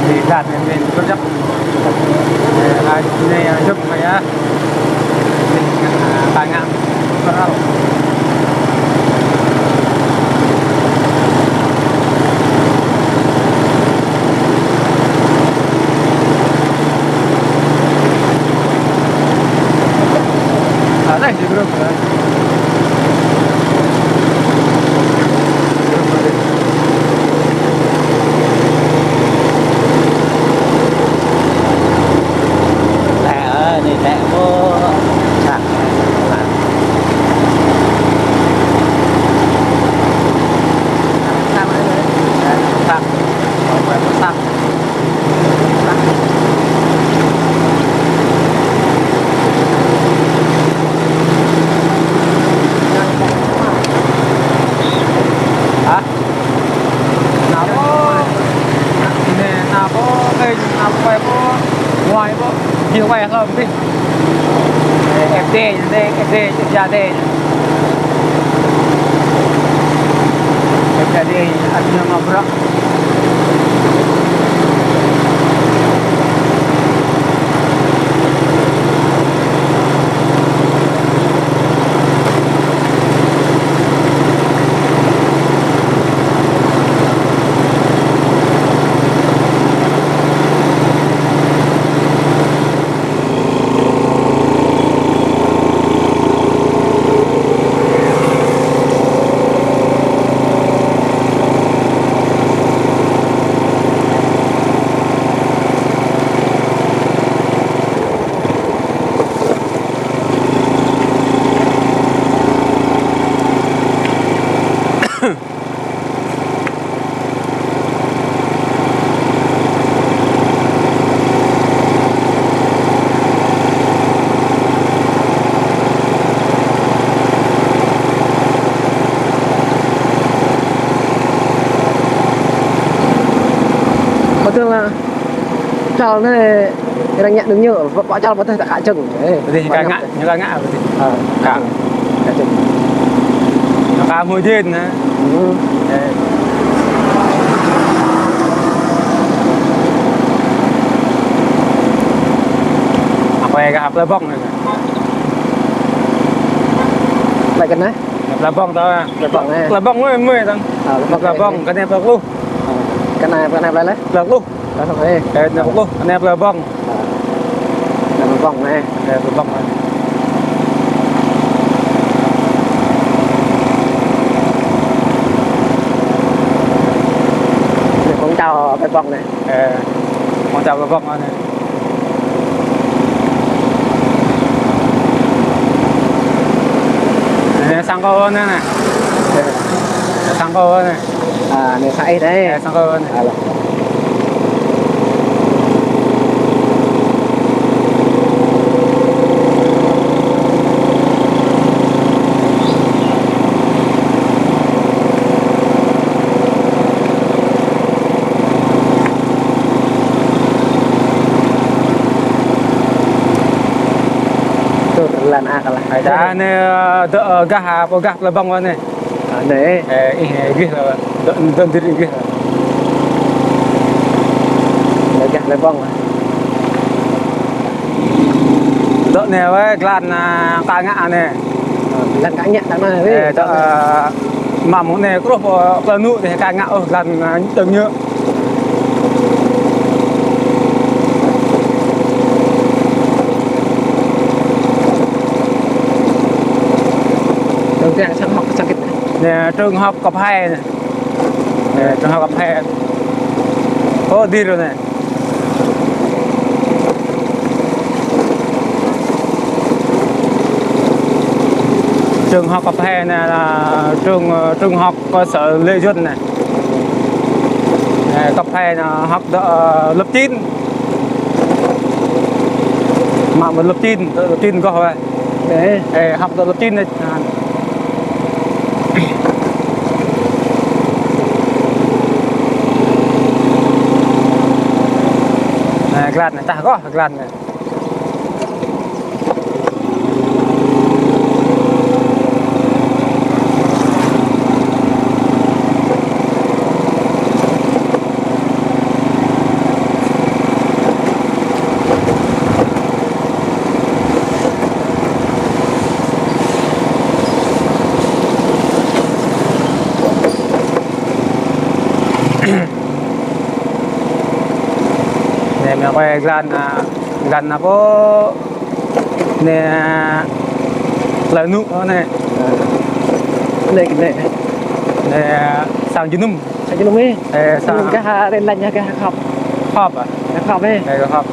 Thì giặt này mình có chắc là này, à, chụp này á. Mình, à, ba ngàn. Lĕ, ơ, anai lĕ, ơ, sat. Sat. Sat. Hả? Nao pô, anai, nao pô, ơi, nao pô, quay pô, quay pô, đi quay không đi. Ép đê, đê, ép đê, ép đê. Ép đê, ăn ñu ngọc ră. Anai, arăng ngă đung ñu, ƀu, ƀu čal ƀu tơh ta kă čơ̆ng. Ơ, ƀu tơh, ñu kă ngă, ñu kă ngă ƀu tơh. Ơ, kă. Kă čơ̆ng. Ñu kă mơ̆ jên anai. Ư. Ơ. Apa ya, kă plơi Bông anai. Plơi kơ anai? Plơi Bông ta. Plơi Bông anai. Plơi Bông mơ̆, mơ̆ tang. Ơ, plơi Bông. Plơi Bông, kơ anai plơi Kluh. Ơ, kơ anai, kơ anai plơi lĕ? Plơi Kluh. Ơ, anai plơi Bông. Anai plơi Bông anai. Ơ, plơi Bông anai. Anai kông čao plơi Bông anai. Ơ, kông čao plơi Bông anai. Anai sang kâo anai. Ơ. Sang kâo anai. Ơ, anai sa ih anai. Ơ, sang kâo anai. Ơ, lă. Tơl lăn ăh kơ lă. Hai ta anai, ơ, dŏ, ơ, gah, ơ, pơ gah plơi Bông anai. Anai. Ơ, ih, ơ, gih lă, dŏ, dŏ diri gih lă. Lă gah plơi Bông. Dŏ anai wơ̆t, glan, ơ, kă ngă anai. Glan kă ngă ta anai. Ơ, dŏ, ơ, mă mơ̆ng anai truh pơ plơi Nŭ anai kă ngă ôh, glan, ơ, đơ̆ng ñu. Trường đại học sang kit anai. Anai, trường học cấp hai anai. Anai, trường học cấp hai. Ơ, diri anai. Trường học cấp hai anai lă trường, ơ, trường học cơ sở Lê Duẩn anai. Anai, cấp hai anai học đơ, ơ, lớp chín. Mă mơ̆ lớp chín, lớp chín gơ̆ wơ̆t. Anai. Ơ, học đơ lớp chín anai. Anai, glan anai, tah gơ̆, glan anai. Anai, mơ̆ng quay glan, ơ, glan anai pô. Anai, ơ, plơi Nŭ anai. Anai, anai. Anai, sang jơnum. Sang jơnum ih. Ơ, sang. Jơnum gah, ơ, ren lañ gah khŏp. Khŏp ă? Gah khŏp ih. Ơ, gah khŏp.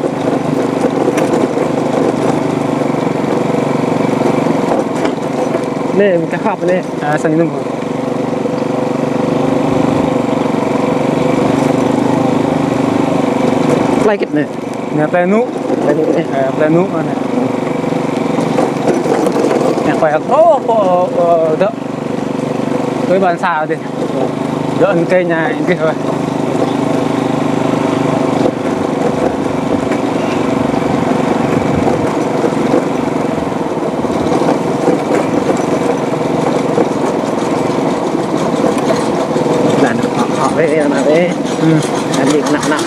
Anai, gah khŏp anai. Ơ, sang jơnum. Plơi kit anai. Anai plơi Nŭ. Plơi Nŭ anai. Ơ, plơi Nŭ anai. Anai plơi, ơ, ơ, ơ, dŏ. Tui ƀăn sa dih. Dŏ anai kơ anai gih wơ̆t. Lăn hŏk hŏk ih, anai ih. Ư. Anai năk năk.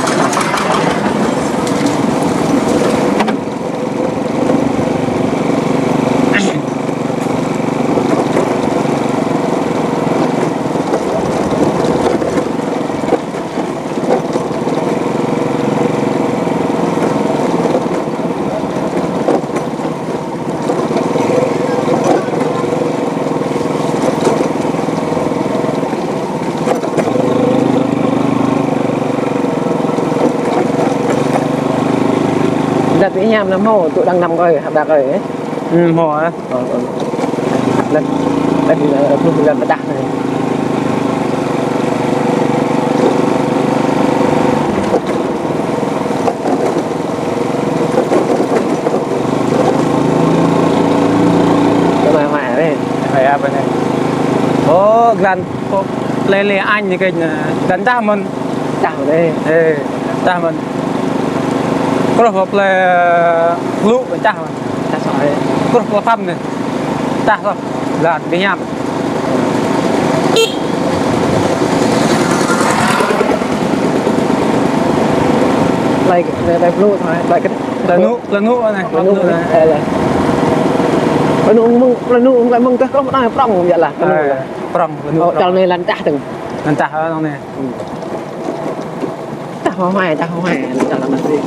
Đợt ih hiam lăm hmâo, tŭ đang năm kơi, hăp đa kơi, ơ? Ư, hmâo ă. Ơ, ơ. Lăn, lăn, ơ, pluh lăn pơdah anai. Tơlơi hoài anai. Hoài apa anai? Ơ, glan, pô, lê lê anh anai kơ anai. Glan tah mơ̆n. Tah mơ̆n ơ. Ơ, tah mơ̆n. Kruh pơ plơi Blŭ pơčah. Pơčah soh. Kruh pơ Pham anai. Pơčah soh. Lăn ƀing hiam. Plơi, plơi, plơi Blŭ soh, plơi kơ. Plơi Nŭ, plơi Nŭ anai. Plơi Nŭ anai. Ơ, lĕ. Plơi Nŭ mơ̆ng, plơi Nŭ mơ̆ng, mơ̆ng tơ̆ kruh anai prŏng biă lah, plơi Nŭ. Ơ, prŏng, plơi Nŭ prŏng. Ơ, čar anai lăn pơčah tơ̆ng. Lăn pơčah anai. Hmm. Tah hơwai, tah hơwai, tah lăm asri.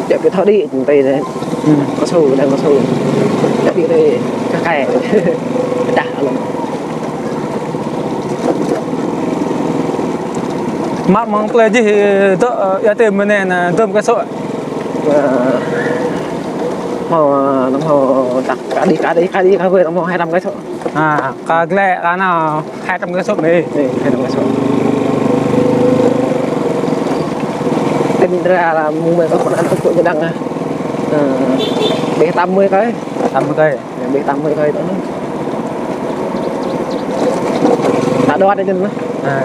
Čĕ pơ thâo đĭ, tui anai. Hmm. Cao su, đang cao su. Čĕ đĭ tui kơ kai. Pơčah lăm. Mă mơ̆ng plơi jih, dŏ, ơ, ia tơm mơ̆n anai, dŏm kơ sŏ. Ơ, hmâo, ơ, hmâo, tah, kơ đĭ, kơ đĭ, kơ đĭ, kơ ƀơi, hmâo hai trăm kơ sŏ. Ha, kơ glĕ kơ anai hai trăm kơ sŏ mơ̆n. Ê, hai trăm kơ sŏ. Tin ra là mùng mười có con ăn có chuột đang, à. Ờ, bé tám mươi cái. Tám mươi cái. Bé tám mươi cái đó. Đã đo đấy chứ. À.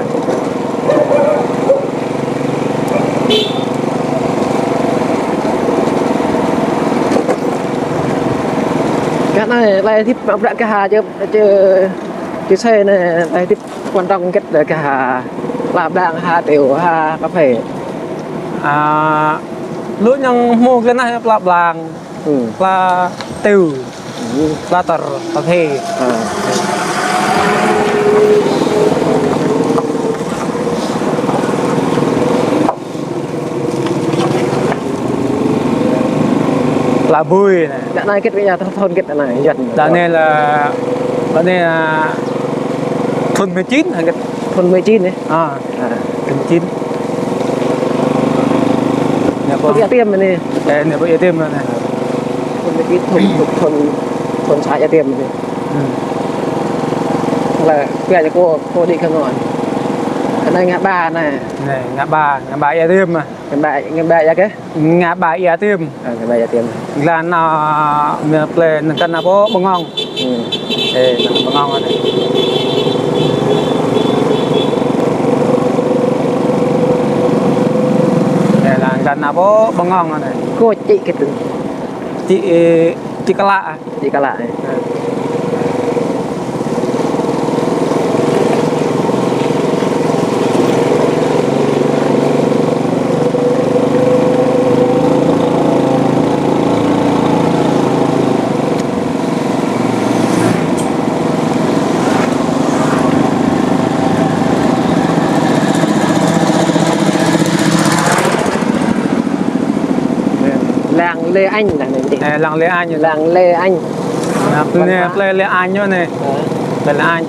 Cái này là thịt mà brak cái hà chứ. Chứ, chứ xe này, tơlơi hơdip quan trọng kĕt kơ ha, pla blang, ha, tiêu, ha, cà phê. À, lu ñu hmâo kơ anai pla blang, hmm, pla tiêu, hmm, pla tơr, cà phê. À. Pla bưi anai. Dă anai kĕt ƀing ñu thun kĕt anai, Yuan. Dă anai lĕ, dă anai, à, thun mười chín hă kĕt? Thun mười chín anai. À, à, thun mười chín. Anai pô. Pô Ia Tiêm anai. Ê, anai pô Ia Tiêm anai. Thun mười chín, thun, thun, thun xã Ia Tiêm anai. Hmm. Lĕ, pia ñu kơ, kơ đĭ kơ ngŏ. Anai ngã ba anai. Anai, ngã ba, ngã ba Ia Tiêm à. Ngã ba, ngã ba Ia kơ? Ngã ba Ia Tiêm. À, ngã ba Ia Tiêm. Lăn anai, mơ̆ng plơi, lăn anai pô Bơngong. Hmm. Ê, lăn Bơngong anai. Ê, lăn, lăn anai pô Bơngong anai. Kơ čĭ kơ tui. Čĭ, ê, čĭ Klă. Čĭ Klă anai. Lăng Lê Anh là người gì? Ê, lăng Lê Anh. Lăng Lê Anh. Lăng Lê Anh ñu anai. Ờ. Lăng Lê Anh.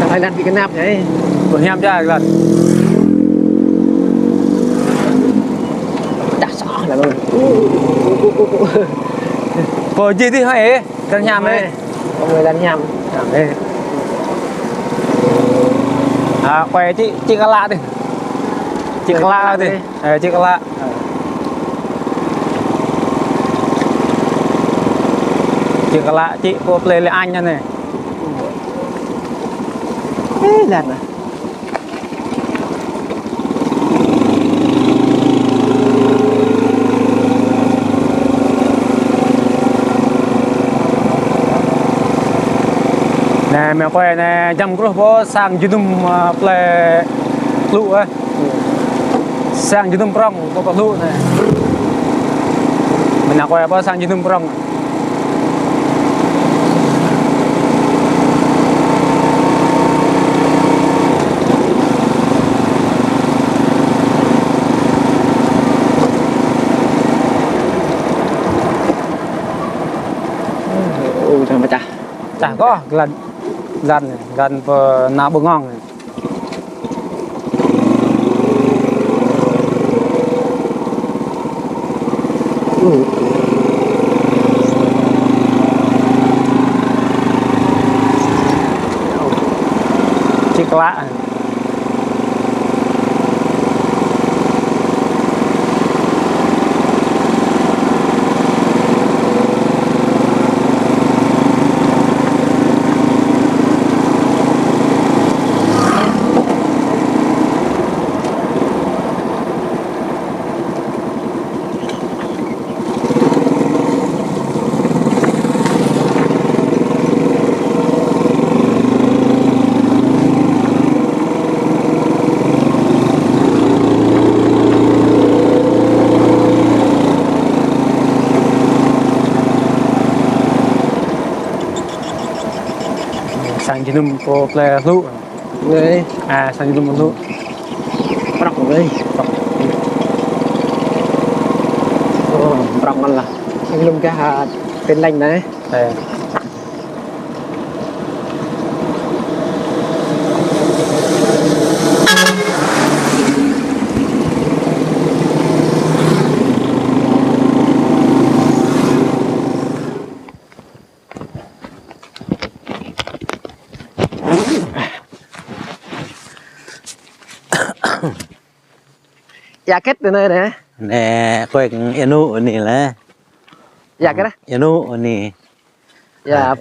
Đang Thái Lan bị kidnap nhỉ? Pơhiam ja lăn. Đa sao là mình. Pô jih dih hơi, đang hiam ê. Pô mơi đang hiam. Hiam ê. À, quay chị, chị Kala đi. Chị Kala đi. Ờ, chị Kala. Chị Kala, chị của Plei Lê Anh này. Ê, lăn à. Nê, mơi quay nê, jăm kruh pô sang jơnum, ơ, Plei Hlu, ơ. Sang jơnum prong pô Plei Hlu nê. Mơi nao quay pô sang jơnum prong. Ơ, đang pơčah. Pơčah kơ, glan, glan, glan pơ nao Bơngong. Čih klă. Sang jơnum pô Plei Hlu. Ơ. À, sang jơnum Hlu. Prŏng ơi. Ơ, prŏng mơ̆n lah. Sang jơnum kơ ha, Pên Lêng anai. Ơ. Ia kĕt anai nê. Nê, kơ ia nu anai lĕ. Ia kĕt? Ia nu anai. Ia.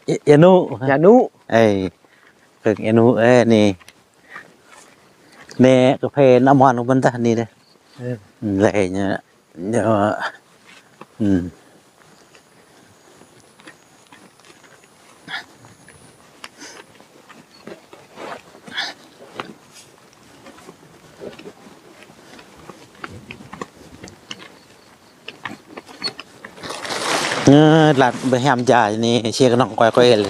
Ia, ia nu. Ia nu. Ê, kơ ia nu, ê, anai. Nê, kơphê nă mon kơ ƀing ta anai dêh. Ê. Lĕ ñu. Ñu, ưm. Ơ, lăt ƀơi hiam ja anai, si kơnơ̆ng kuai kuai lĕ.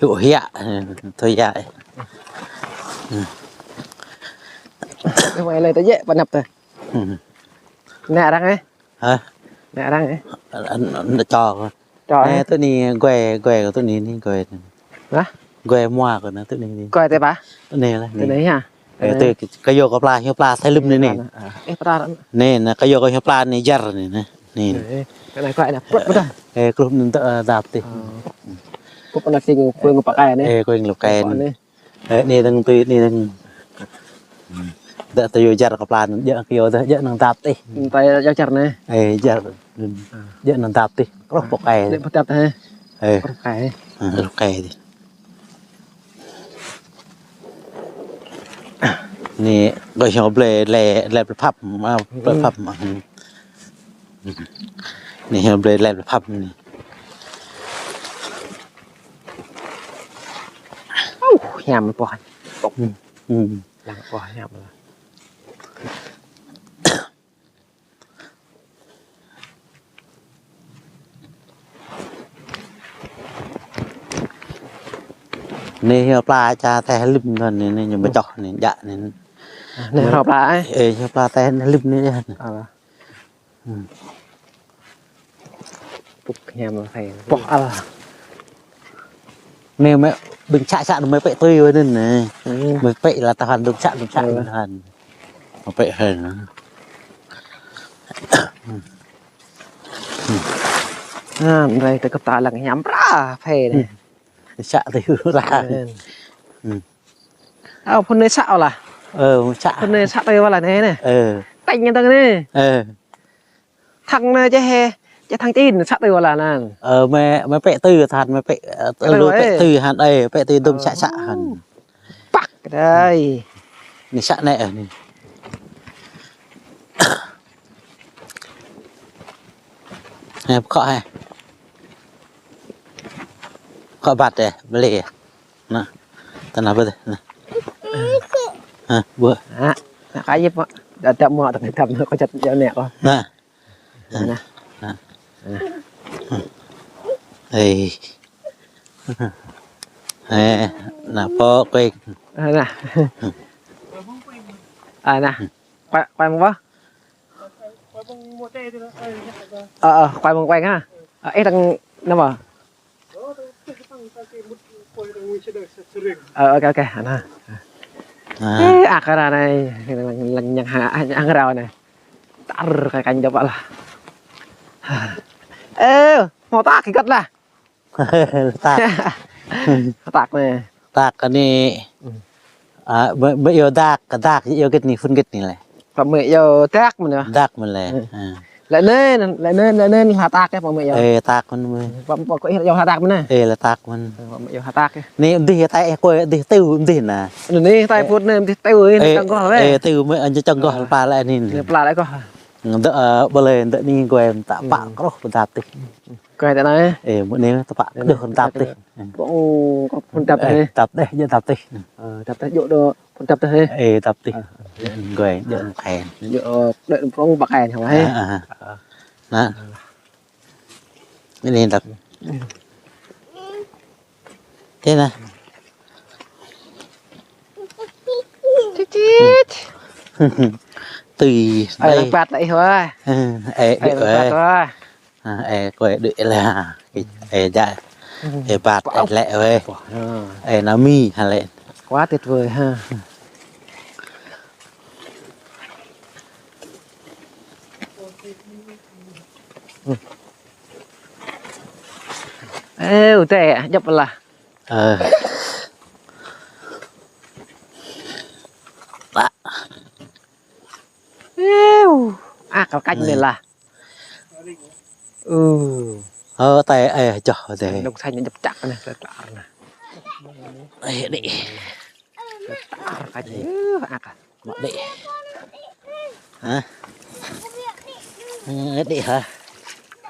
Hyu hiă, ơ, tui ya. Ơ. Ơ, mai lĕ ta jĕ pơnăp ta. Ơ. Nê arăng ê? Hă? Nê arăng ê? Anŭn, anŭn čô. Čô ê? Nê, tui anai, guai, guai kơ tui anai, anai, guai. Hă? Guai mua kơ anai, tui anai, anai. Guai tui pă? Tui anai lah, anai. Tui anai hă? Ê, tui, kơ yua kơ pla, hyu pla, sai lŭm anai, anai. Ê, pla. Anai, anai, kơ yua kơ hyu pla anai, jar anai, anai. Anai. Ê, kơ anai, kơ anai, pơt, pơt. Ê, kruh anŭn tơ, ơ, dap tih. Ơ. Pơt anai sing, kơ ngă pơkai anai. Ê, kơ ngă pơkai anai. Ê, anai dơ̆ng tui, anai dơ̆ng. Dă tui yua jar kơ pla, djơ̆ kơ yua dă, djơ̆ anŭn dap tih. Anŭn tui yua jar anai. Ê, jar. Ơ. Djơ̆ anŭn dap tih. Kruh pơkai. Anai pơdap tih. Ê. Kruh pơkai. Ơ, kruh pơkai tih. Anai, gơ̆ hyu blơi, lĕ, lĕ plơi Phap, mă, plơi Phap, mă. Anai hyu blơi, lĕ plơi Phap anai. Ơ, hiam pô. Ưm, ưm. Lăng pô hiam lah. Anai hyu pla ča teh lŭm kơ anai, anai ñu pơčoh anai, jak anai. Anai hyu pla ê? Ê, hyu pla teh lŭm anai yơh. Ơ. Ưm. Pŭk hiam lah thai. Pô al. Anai mơi ƀing čă čă anai mơi pĕ tui wơ̆t anai. Ưm. Mơi pĕ lah tahan dŏ čă dŏ čă tahan. Mơi pĕ hơi anai. Ưm. Ưm. Anai tơ kơp ta lăng hiam prah phê anai. Ưm. Čă tui lah. Ưm. Ưm. Ơ, phun anai să wơ̆t lah. Ơ, să. Phun anai să tui wơ̆t lah anai, anai. Ơ. Tĕng anai tĕng anai. Ơ. Thăng anai čeh he, čeh thăng čin, să tui wơ̆t lah anai. Ơ, mơi, mơi pĕ tui than, mơi pĕ, ơ, pĕ tui lu, pĕ tui hăn, ơ, pĕ tui dum să să hăn. Păk kơ đơi. Anai să anai, ơ, anai. Anai, pơkŏ he. Pơkŏ bat he, bơlê. Anai. Tơnah bơlê. Anai. Hă, bơ. Hă, anai kơ yip mă. Đa đa mă, tơnah đa mă, kơ čăt yua anai kơ. Anai. Anai. Anai. Ê. Ê, anai pô kuing. Anai. Anai. Kuai, kuai mơ̆ng bơ? Ơ, ơ, kuai mơ̆ng kuing ha. Ơ, ih đang năm bơ? Ơ, ôkê, ôkê, anai. Ơ. Ê, akar anai, lăng, lăng ñang ha, ñang rao anai. Tar, kơ kanh dŏp lah. Ê, hmâo tăk kơ gơ̆t lah. Tăk. Tăk anai. Tăk anai. Ơ, mơi, mơi yua dak, dak, yua git anai, phun git anai lĕ. Pă mơi yua dak mơ̆n yơh. Dak mơ̆n lĕ. Ơ. Ơ. Lĕ anai, lĕ anai, lĕ anai, hla tăk yơh, pă mơi yua. Ê, tăk mơ̆n mơi. Pă, pă kơ ih yua hla tăk mơ̆n anai. Ê, hla tăk mơ̆n. Ơ, pă mơi yua hla tăk yơh. Anai, dih tăk, ê, kơ dih tui, dih anai. Anai, dih tăk put anai, dih tui, ê, čang gơ̆ weh. Ê, tui mơi, anai čang gơ̆, pla lĕ anai. Anai pla lĕ gơ̆. Ngă dŏ, ơ, bơlê, dŏ anai guai mă tăk pă, kơroh pơdăp tih. Guai tăk anai. Ê, mơ̆ng anai tăk pă, kơroh pơdăp tih. Pŏng, kơ phun dăp tih. Ê, dăp tih, djơ̆ dăp tih. Ơ, dăp tih, djơ̆ dŏ phun dăp tih. Ê, dăp tih. Ơ. Djơ̆ guai, djơ̆ mơ̆ng kain. Djơ̆, ơ, djơ̆ prŏng pă kain hăng he. Ơ, ơ. Ơ. Anai. Anai dăp. Thế anai. Tĭt, tĭt. Tui. Ơi, anai. Lăng plat lĕ ih weh. Ê, ơi, lăng plat weh. Ơ, ê, kơ ih đuaĭ lĕ ha. Ê, djă. Ê, bat, ê, lĕ weh. Ê, anai mơi hă lĕ. Quá tuyệt vời ha. Ê, ơ, tĕ, djŏp lah. Ơ. Ê, ơ, akar kanh anai lah. Ơ. Ơ, tĕ, ê, čoh tĕ. Dŏ sañ djŏp čăk anai, tĕ tơr anai. Ê, đĭ. Tơr kanh, ơ, akar. Mă đĭ. Hă? Ê, đĭ hă?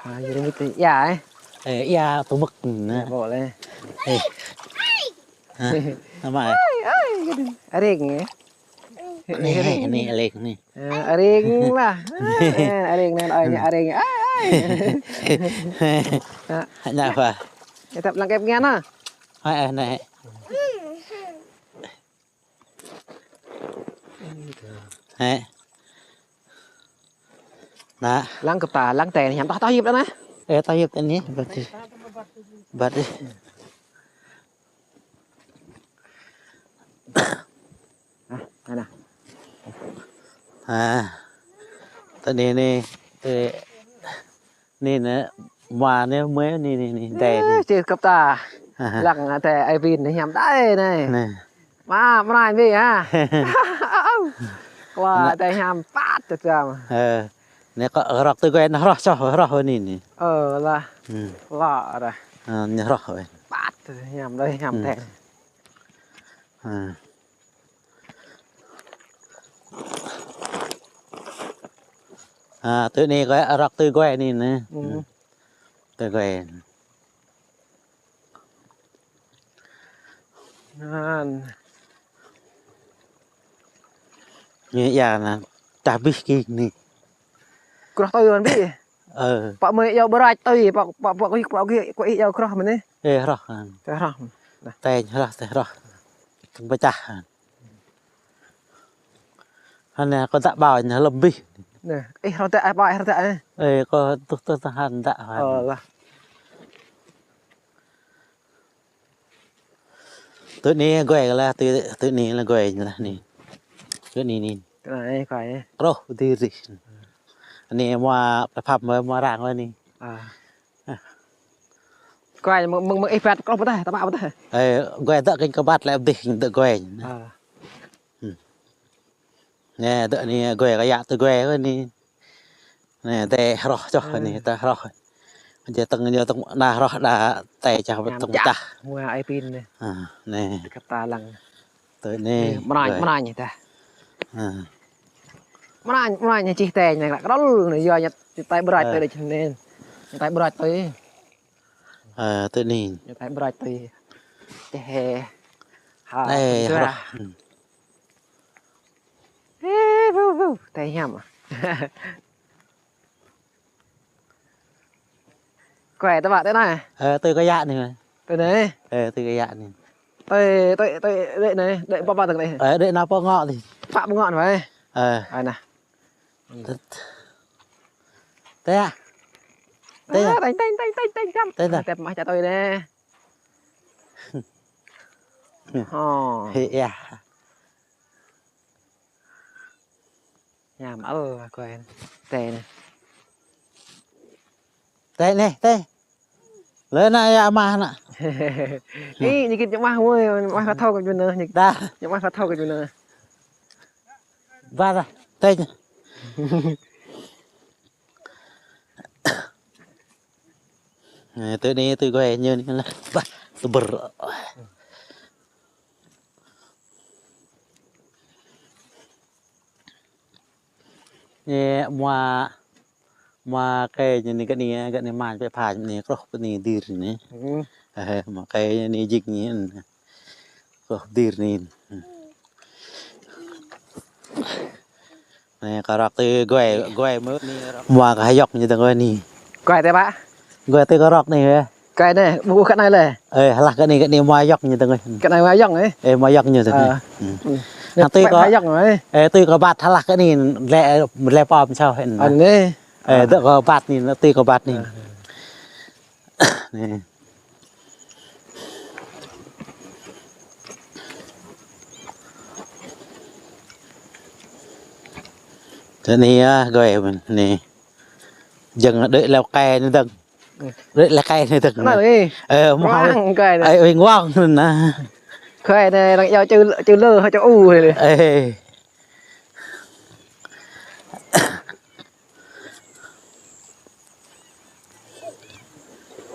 Ơ, yua mơ̆ tui ia, ê. Ê, ia tơmơ̆k anai. Ê, bŏ lĕ. Ê. Hă? Anai mă. Ơi, ơi, gơ̆ đĭ. Areng, ê. Anai, anai, areng anai. Ơ, areng lah. Ơ, areng anai, ơi, anai areng. Ơi, ơi. Hă? Anai apa? Ê, tăp lăng kĕp ngăn ah. Hai, ơ, anai. Hă? Anai. Lăng kơp ta, lăng tĕ, hiam tŏh, tŏh yip anai. Ê, tŏh yip anai, bat dih. Bat dih. Anai, anai. Hă. Tơ anai, anai. Ê. Anai, anai, mơ̆ng anai, anai, anai, anai, dai anai. Ơ, čih kơp ta. Hă, hă. Lăng, ơ, tĕ ai bin anai hiam dai anai. Anai. Mă, mơnai bi, hă. Kơ tĕ hiam păt tĕ tơm. Ơ. Anai kơ rơ̆k tui guai anai hroh soh, hroh anai anai. Ơ, lah. Hmm. Lah, rah. Ơ, anai hroh weh. Păt tĕ hiam dai hiam tĕ. Hă. Hă, tui anai guai, rơ̆k tui guai anai anai. Hmm. Tui guai. Anai. Anai ia anai, tah bih ki anai. Kơroh tui mơ̆n bih. Ơ. Pă mơi yua bơrač tui, pă, pă, pă kơ ih, pă kơ ih, kơ ih yua kơroh mơ̆n anai. Ê, hroh. Tĕ hroh. Anai. Tĕ hroh, tĕ hroh. Tơ̆ng pơčah. Hă anai kơ dăk ƀâo anai lơ̆m bih. Anai, ih hroh dăk, ƀâo ih hroh dăk anai. Ê, kơ tuh tuh tơhan dăk hă. Ơ, lah. Tui anai guai lah, tui, tui anai lah guai lah anai. Tui anai anai. Tui anai, guai. Kơroh dih rih. Anai mă plei pham mă, mă arăng lah anai. Ơ. Guai mơ̆ng, mơ̆ng, mơ̆ng ih bat kơroh pơtah, tơpă pơtah. Ê, guai dŏ kơ ih kơ bat lĕ dih dŏ guai. Ơ. Nè, tơ anai gơ̆ kơ yă tơ gơ̆ kơ anai. Nè, tơ hroh čoh anai, tơ hroh. Jơ̆ tơ̆ng, jơ̆ tơ̆ng, na hroh đa tơ čah tơ̆ng čah. Mua ai pin nè. Nè. Kơta lăng. Tơ anai. Mranh, mranh tơ. Mranh, mranh čih tơ anai, krol anai, yua ñu tơ brơi tơ đĕ čih nè. Tơ brơi tơ. Tơ anai. Ñu tơ brơi tơ. Tơ he. Ha. Nè, hroh. Ê, vư, vư, tê hiam. Kue tơ bă tơ anai. Ơ, tui kơ yă anai. Tui anai. Ơ, tui kơ yă anai. Tui, tui, tui, đĕ anai, đĕ pă pă tơ̆ng đĕ. Ơ, đĕ nao pơ ngŏ tơ. Pă pơ ngŏ anai. Ơ. Anai. Tơ. Tơ. Tơ. Tơ, tơ, tơ. Tơ, tơ. Tep mah čă tui anai. Hơ. Hê, yă. Hiam ăl kue. Tơ anai. Tơ anai, tơ. Lơ anai yă mah anai. Ih, ñu kĭt ñu mah mơi, mah kơ thâo kơ ñu nơ, ñu. Đa. Ñu mah kơ thâo kơ ñu nơ. Ba đa. Tơ. Nè, tơ anai tơ gơ̆ ñu anai lah. Ba, tơ brơi. Nè, mua, mua kơ ñu anai gơ̆ anai, gơ̆ anai mă pĕ pha ñu anai, krôh pĕ anai dir anai. Ơ, mua kơ ñu anai jik ñu anai. Krôh dir anai. Nè, kơ rơ̆k tơ gơ̆, gơ̆ mơ̆ anai rơ̆k. Mua kơ hơyŏk ñu tơ̆ng gơ̆ anai. Gơ̆ tơ bă. Gơ̆ tơ kơ rơ̆k anai hă. Kơ anai, ƀu kơ anai lĕ. Ê, hlah kơ anai, kơ anai mua yŏk ñu tơ̆ng. Kơ anai mua yŏk, ê. Ê, mua yŏk ñu tơ̆ng. Ơ. Hăng tui kơ, mua yŏk, ê. Ê, tui kơ bat hlah kơ anai, lĕ, lĕ pom sao hĕn. Anai. Ê, dŏ kơ bat anai, tui kơ bat anai. Ơ. Anai. Tơ anai yơh, gơ̆ mơ̆n anai. Jing đĕ leo kơ anai dơ̆ng. Đĕ leo kơ anai dơ̆ng. Anai. Ơ, mơ̆ hao. Wang kơ anai. Ê, wing wang anai. Kơ anai arăng iâu čư, čư lơ hă čư u anai. Ê.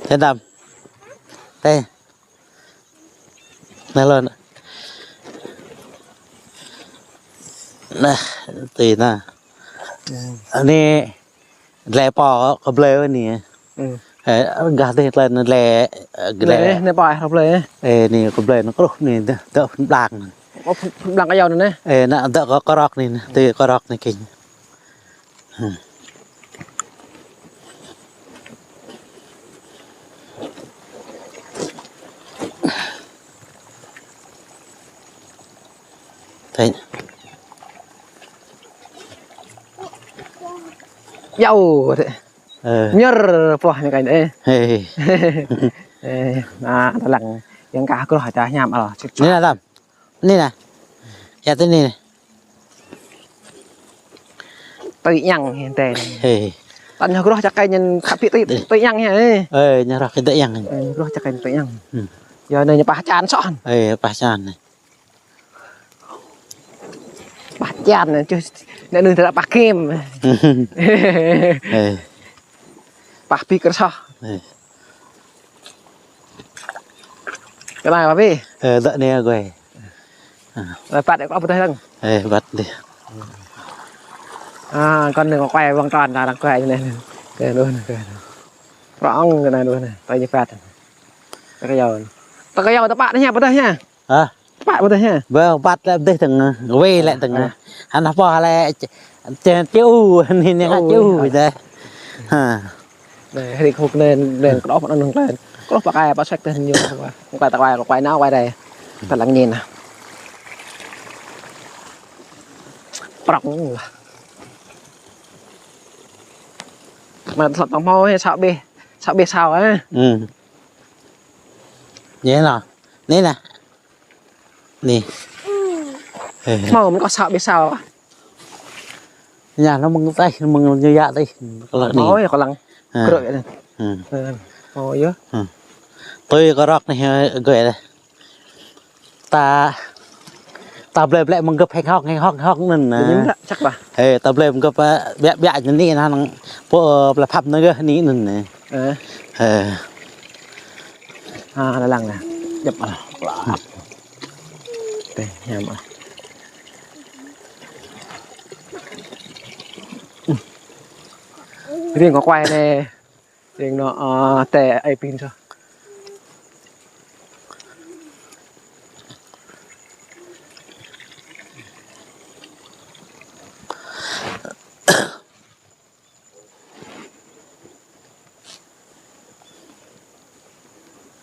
Tơ đam. Tơ. Anai lŏn. Anai, tui anai. Anai lĕ pô kơ blơi anai. Ê, gah tơ lĕ anai lĕ, ơ, lĕ. Anai pô kơ blơi. Ê, anai kơ blơi anai krôh anai dŏ, dŏ blang. Ô, blang kơ yua anai. Ê, anai dŏ kơ krŏk anai, tui krŏk anai kĭn. Tơ. Yua. Ơ. Ñơr pô anai kơ anai. Ê. Ê, anai tơlăng yang kah krôh čah hiam ăl. Anai lah, Tam. Anai nă. Yă tui anai nă. Tui yang hĕ tơ. Hê. Tăn ñu krôh čă kơ ñu khăp hĭ tui, tui yang hĕ. Ê, ñu krôh kơ tui yang. Ê, ñu krôh čă kơ tui yang. Yua anai ñu pah čan soh. Ê, pah čan anai. Pah čan anai, čuh, anai nư tơdah pah kim. Ê. Pah pi kơsoh. Ê. Kơ anai pah pi. Ê, dŏ anai gơ̆. Ê, păt kơ pơtah lăng. Ê, păt dih. A, kơ anai kơ kuai wang tran ta lăng kuai anai. Kơ anai, kơ anai. Prong kơ anai anai. Tơ ñu păt. Tơ kơ yua. Tơ kơ yua tơ păt anai pơtah ñu. Hă? Păt pơtah ñu. Bơ, păt lĕ pơtah tơ̆ng, wê lĕ tơ̆ng. Hă? Anŭn pô lĕ, č-, č-, ču, anai, anai, ču, dih. Hă. Anai, hrik huk anai, anai, kơđŏh anŭn anŭn klĕn. Kơđŏh pơkai, pơsek tơ̆ng ñu. Kuai ta kuai, kuai nao kuai dih. Ta lăng anai nă. Prong lah. Mă hlăp tong hmâo, sa ƀĕ, sa ƀĕ sao, ê. Ư. Anai nă. Anai nă. Anai. Ê. Hmâo mơ̆n kơ sa ƀĕ sao. Anai nă mơ̆ng tih, mơ̆ng ñu yă tih. Kơ lăng anai. Ơ, yă kơ lăng. Ơ. Krư̆ anai. Ơ. Ơ, yă. Ơ. Tui krŏk anai, gơ̆ anai. Ta, Ta blơi blơi mơ̆ng gơ̆p hek hok, hek hok, hek hok anŭn nă. Ƀing ñu mơ̆n ră, čăk ƀă. Ê, ta blơi mơ̆ng gơ̆p, ơ, ƀiă ƀiă ñu anai, năng pô, ơ, blơi phap anŭn gơ̆ anai anŭn nă. Ê. Ê. Ha, lăng lăng nă. Djŏp ah. Tê, hiam ah. Riêng kơ kuai anai. Riêng anŭn, ơ, tê ai pin soh.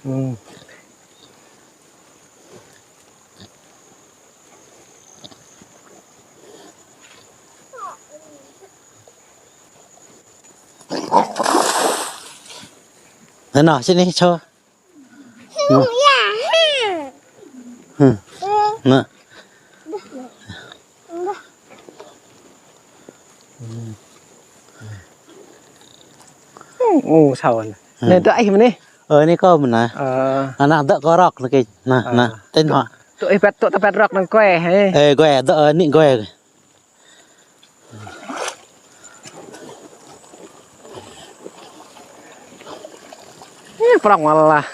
Ơ. Anŭn, sĭt anai, čô. Anŭn. Hơ. Anŭn. Ơ, sao anŭn? Hơ. Anai dŏ ih mơ̆n anai. Ơ, anai kâo mơ̆n anai. Ơ. Anŭn dŏ kơ rŏk anŭn kĕ. Anŭn, anŭn. Ơ. Tơl anŭn. Dŏ ih pĕt, dŏ ta pĕt rŏk anŭn kue, hă. Ê, kue, dŏ, ơ, anai kue. Ih, prŏng alah.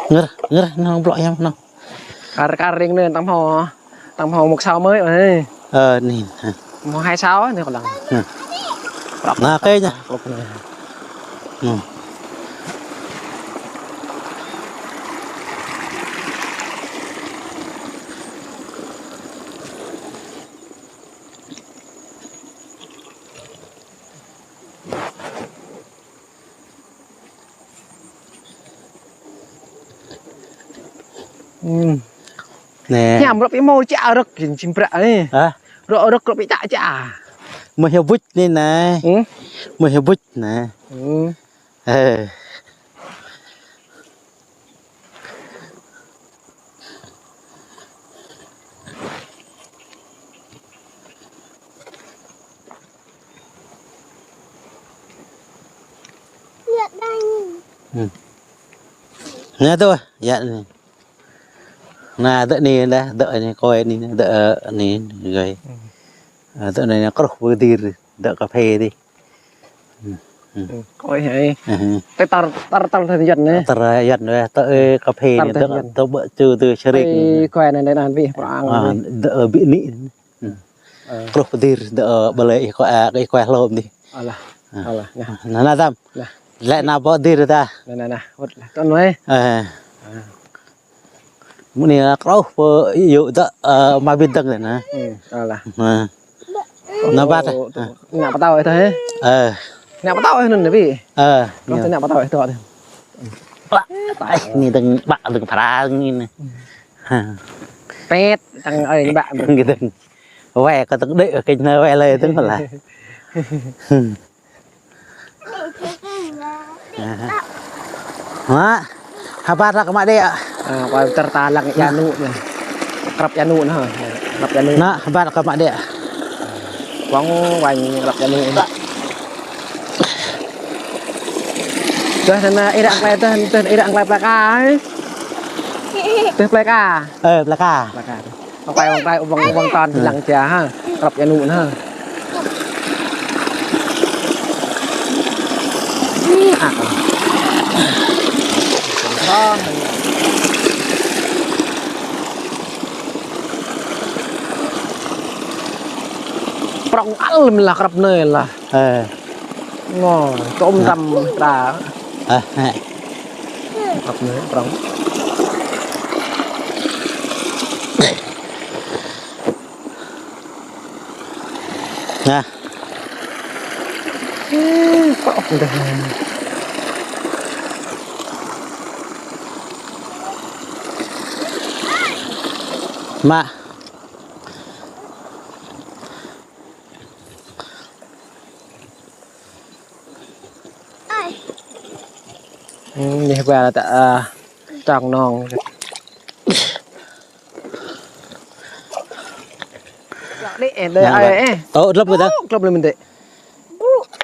Ngơ̆r, ngơ̆r, năng blŏk hiam, năng. Kar, kar ring anai, tăng hmâo, tăng hmâo một sào mới rồi. Ơ, anai. Hmâo hai sào anai kơ lăng. Anai. Anai, kơ anai. Anai. Ơ. Anai. Hiam rŏk ƀu hmâo čă rơ̆k, jing čim prăk anai. Hă? Rŏk, rŏk, rŏk ƀu čă čă. Mơ̆ hyu buč anai anai. Ơ? Mơ̆ hyu buč anai. Ơ. Ơ. Ơ. Anai tui, yă anai. Anai, dŏ anai dah, dŏ anai kue anai, dŏ, ơ, anai, gơi. Ơ. Ơ, dŏ anai, anai kruh pơdir, dŏ kơphê adih. Ơ, ơ. Ơ, kue hă. Ơ, ơ. Tơ tar, tar, tar tơngan anai. Tar tơngan anai, dŏ, ơ, kơphê anai, dŏ, dŏ ƀơi čô tơ sơrik. Ê, kue anai, anai, anai, bih, prang. Ơ, anai. Dŏ, ơ, ƀing anai. Ơ. Ơ. Kruh pơdir, dŏ, ơ, ƀơi lĕ ih kue, ơ, ih kue hlôm adih. Alah. Ơ. Alah, nah. Nah, nah, tam. Nah. Lĕ anai pơdir ta. Nah, nah, nah. Wơ̆t lah, tơl anai. Ơ. Ơ. Mơ̆ng anai kruh pơ yŭ dŏ, ơ, mă bĭt dơ̆ng anai. Ơ, alah. Nah. Nah, ƀă ta. Ơ, tơ, ngă pơtao ih tơ hă? Ơ. Ngă pơtao ih anŭn anai bĭ. Ơ. Kruh tơ ngă pơtao ih tơ. Ơ, anai dơ̆ng ƀă dơ̆ng phara anai. Ơ. Pĕt, tăng ơi anai ƀă. Dơ̆ng. Wai, kơ tơ̆ng đĕ, kơ anai wai lơi tơ̆ng lah. Hă? Hơbăt ră kơ mă đĕ. Ơ, wai tơr ta lăng ia anŭn anai. Krăp ia anŭn anai, hă? Krăp ia anŭn. Anai, hơbăt ră kơ mă đĕ. Wang, wai krăp ia anŭn anai. Tơl anai, ih ră anai, tơl, tơl ih ră anai plơi ka, ê. Tơl plơi ka. Ơ, plơi ka. Plơi ka. Wang, wang, wang, wang ton lăng ča hă. Krăp ia anŭn hă. Ih, ah. Prŏng ăl mơ̆n lah krăp anai lah. Ơ. Ngă, tơm tăm ta. Ơ, hă. Krăp anai, prŏng. Nah. Ih, prŏng dah. Mă. Ơ, anai ba ta, ơ, tŏng nong. Dŏ đĕ, Eh, đơi ai, eh. Ô, lăp kơ ta. Ô, lăp lơi mơ̆n đơi.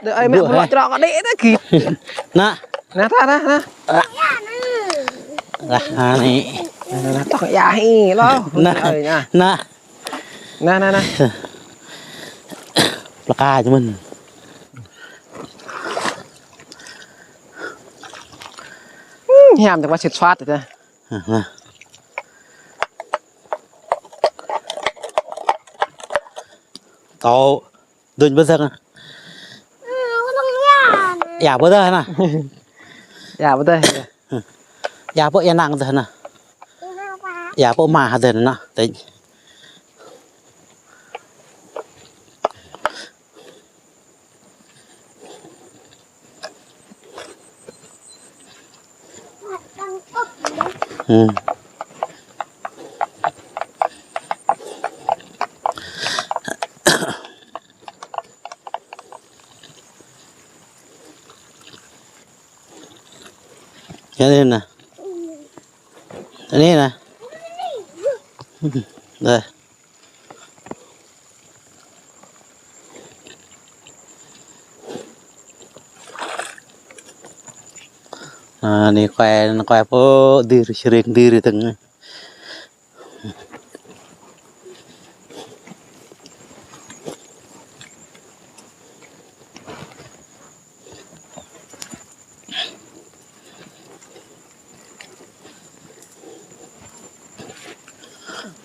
Đơi ai mă bơrơ̆k črŏk kơ đơi ta git. Nah. Nah, ta, nah, nah. Lah, anai. Nah, nah, nah, tŏk ia hi lo. Nah. Đơi ai, nah. Nah. Nah, nah, nah. Plaka čơmơ̆n. Hmm, hiam tơ̆ pơsĭt suat tơ̆. Nah. Tŏ. Đuaĭ ƀơi tơ̆ng. Ia ƀơi tơ̆ng nah. Ia ƀơi tơ̆ng. Ia ƀơi ia năng tơ̆ng nah. Ia ƀơi mă tơ̆ng nah. Tĕ. Hmm. Anai nah. Anai nah. Dah. Nah, anai kue, kue pô, đir, sering đir tơ̆ng.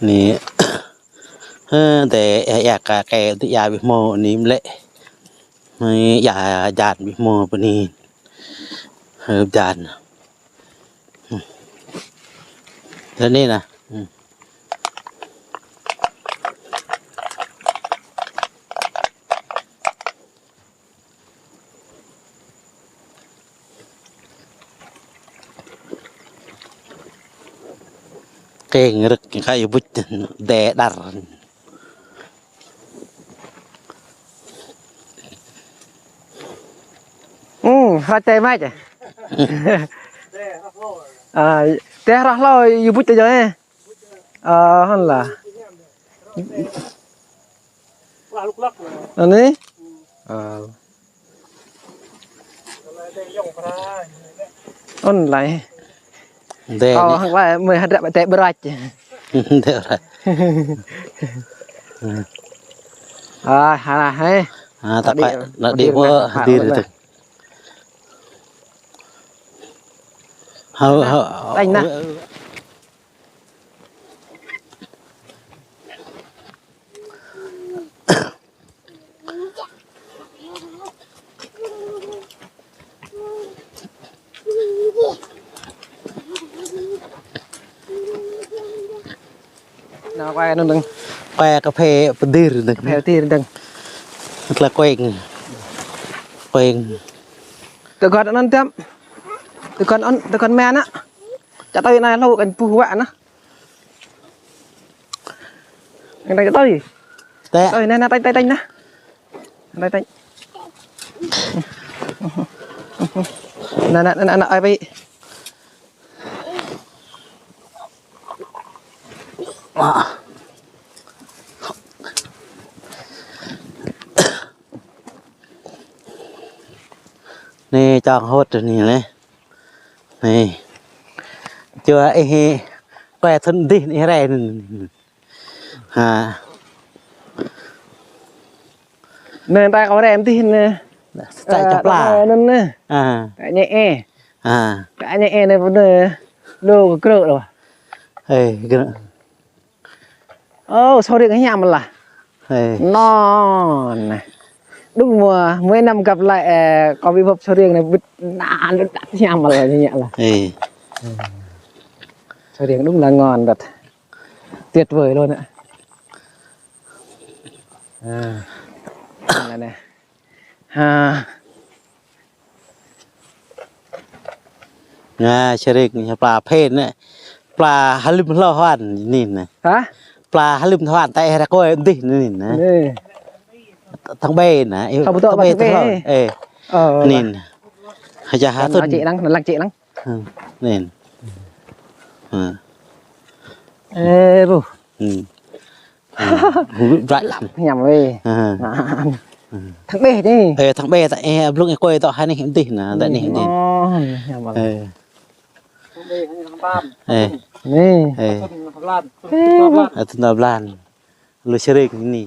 Anai, hơ, tĕ, ia, ia, kơ, kơ, tĕ, ia, ƀing hmâo, anai, mlĕ. Anai, ia, jan, ƀing hmâo, pơ anai. Hơ, jan. Hmm. Tĕ anai nah. Hmm. Keng rơ̆k kơ ia ƀuč đe đar. Hmm, hơt tĕ mai čĕ. À, tĕ rah hlâo ia ƀuč tĕ jơ̆, eh. Ơ, hăn lah. Anai? Ơ. Ôn lai. Đe. Kâo anai hăng lai mơi hơdră ƀă tĕ ƀrăč. Đe ƀrăč. Ơ, hă, hă. À, ta đĭ, phải, ta đĭ đĭ mơ, ta đĭ phải đĭ đĭ. Hơ, hơ. Anh nè. Nao kue anŭn dơ̆ng. Kue kơphê pơdir dơ̆ng. Kơphê pơdir dơ̆ng. Tơlơi kueng. Kueng. Tơgŏt anŭn tơm. Tơgŏt anŭn, tơgŏt mơ̆n anŭn. Čă tui anai hlâo kăn puh wă anŭn. Anai čă tui. Tĕ. Tui, anai, anai, tui, tui, tui, anai. Anai, tui. Anai, anai, anai, anai, ai ƀai. Anai čang hŏt anai lĕ. Anai. Čua ih kue thŭn dih anai rai anai. Ha. Anai ta kâo rai mơ̆n dih anai. Sa čă, ơ, čă pla. Anai anai. Ha. Kơ ñĕ ê. Ha. Kơ ñĕ ê anai pơ anai. Lô kơ krơ̆ lô. Ê, krơ̆. Ô, sô riêng hiam lah. Ê. Non. Đúng mùa, mỗi năm gặp lại, ơ, con bị vấp sô riêng này, bịt nà, nó đắt hiam lah, như vậy là. Ê. Sô riêng đúng là ngon thật. Tuyệt vời luôn ạ. À. Này này. Ha. Nga, sering pla phen nè. Pla hlim hlo hoan nin nè. Hả? Pla hlim hoan tai hra koi dih nin nè. Nè. Thang bê nè. Thang bê, thang bê. Ê. Ờ, nin. Haja hatun. Lăng chị lăng, lăng chị lăng. Nin. Ê, bu. Hmm. Ơ, ƀu ƀrăk lăm. Hiam weh. Ơ. Nah. Thang ƀĕ dih. Ơ, thang ƀĕ ta, ơ, blung ih kơi ta hai anih dih nah, ta anih dih. Ơ, hiam weh. Ơ. Ơ. Anai. Ơ. Ơ, tơnap blan. Lu sering ini.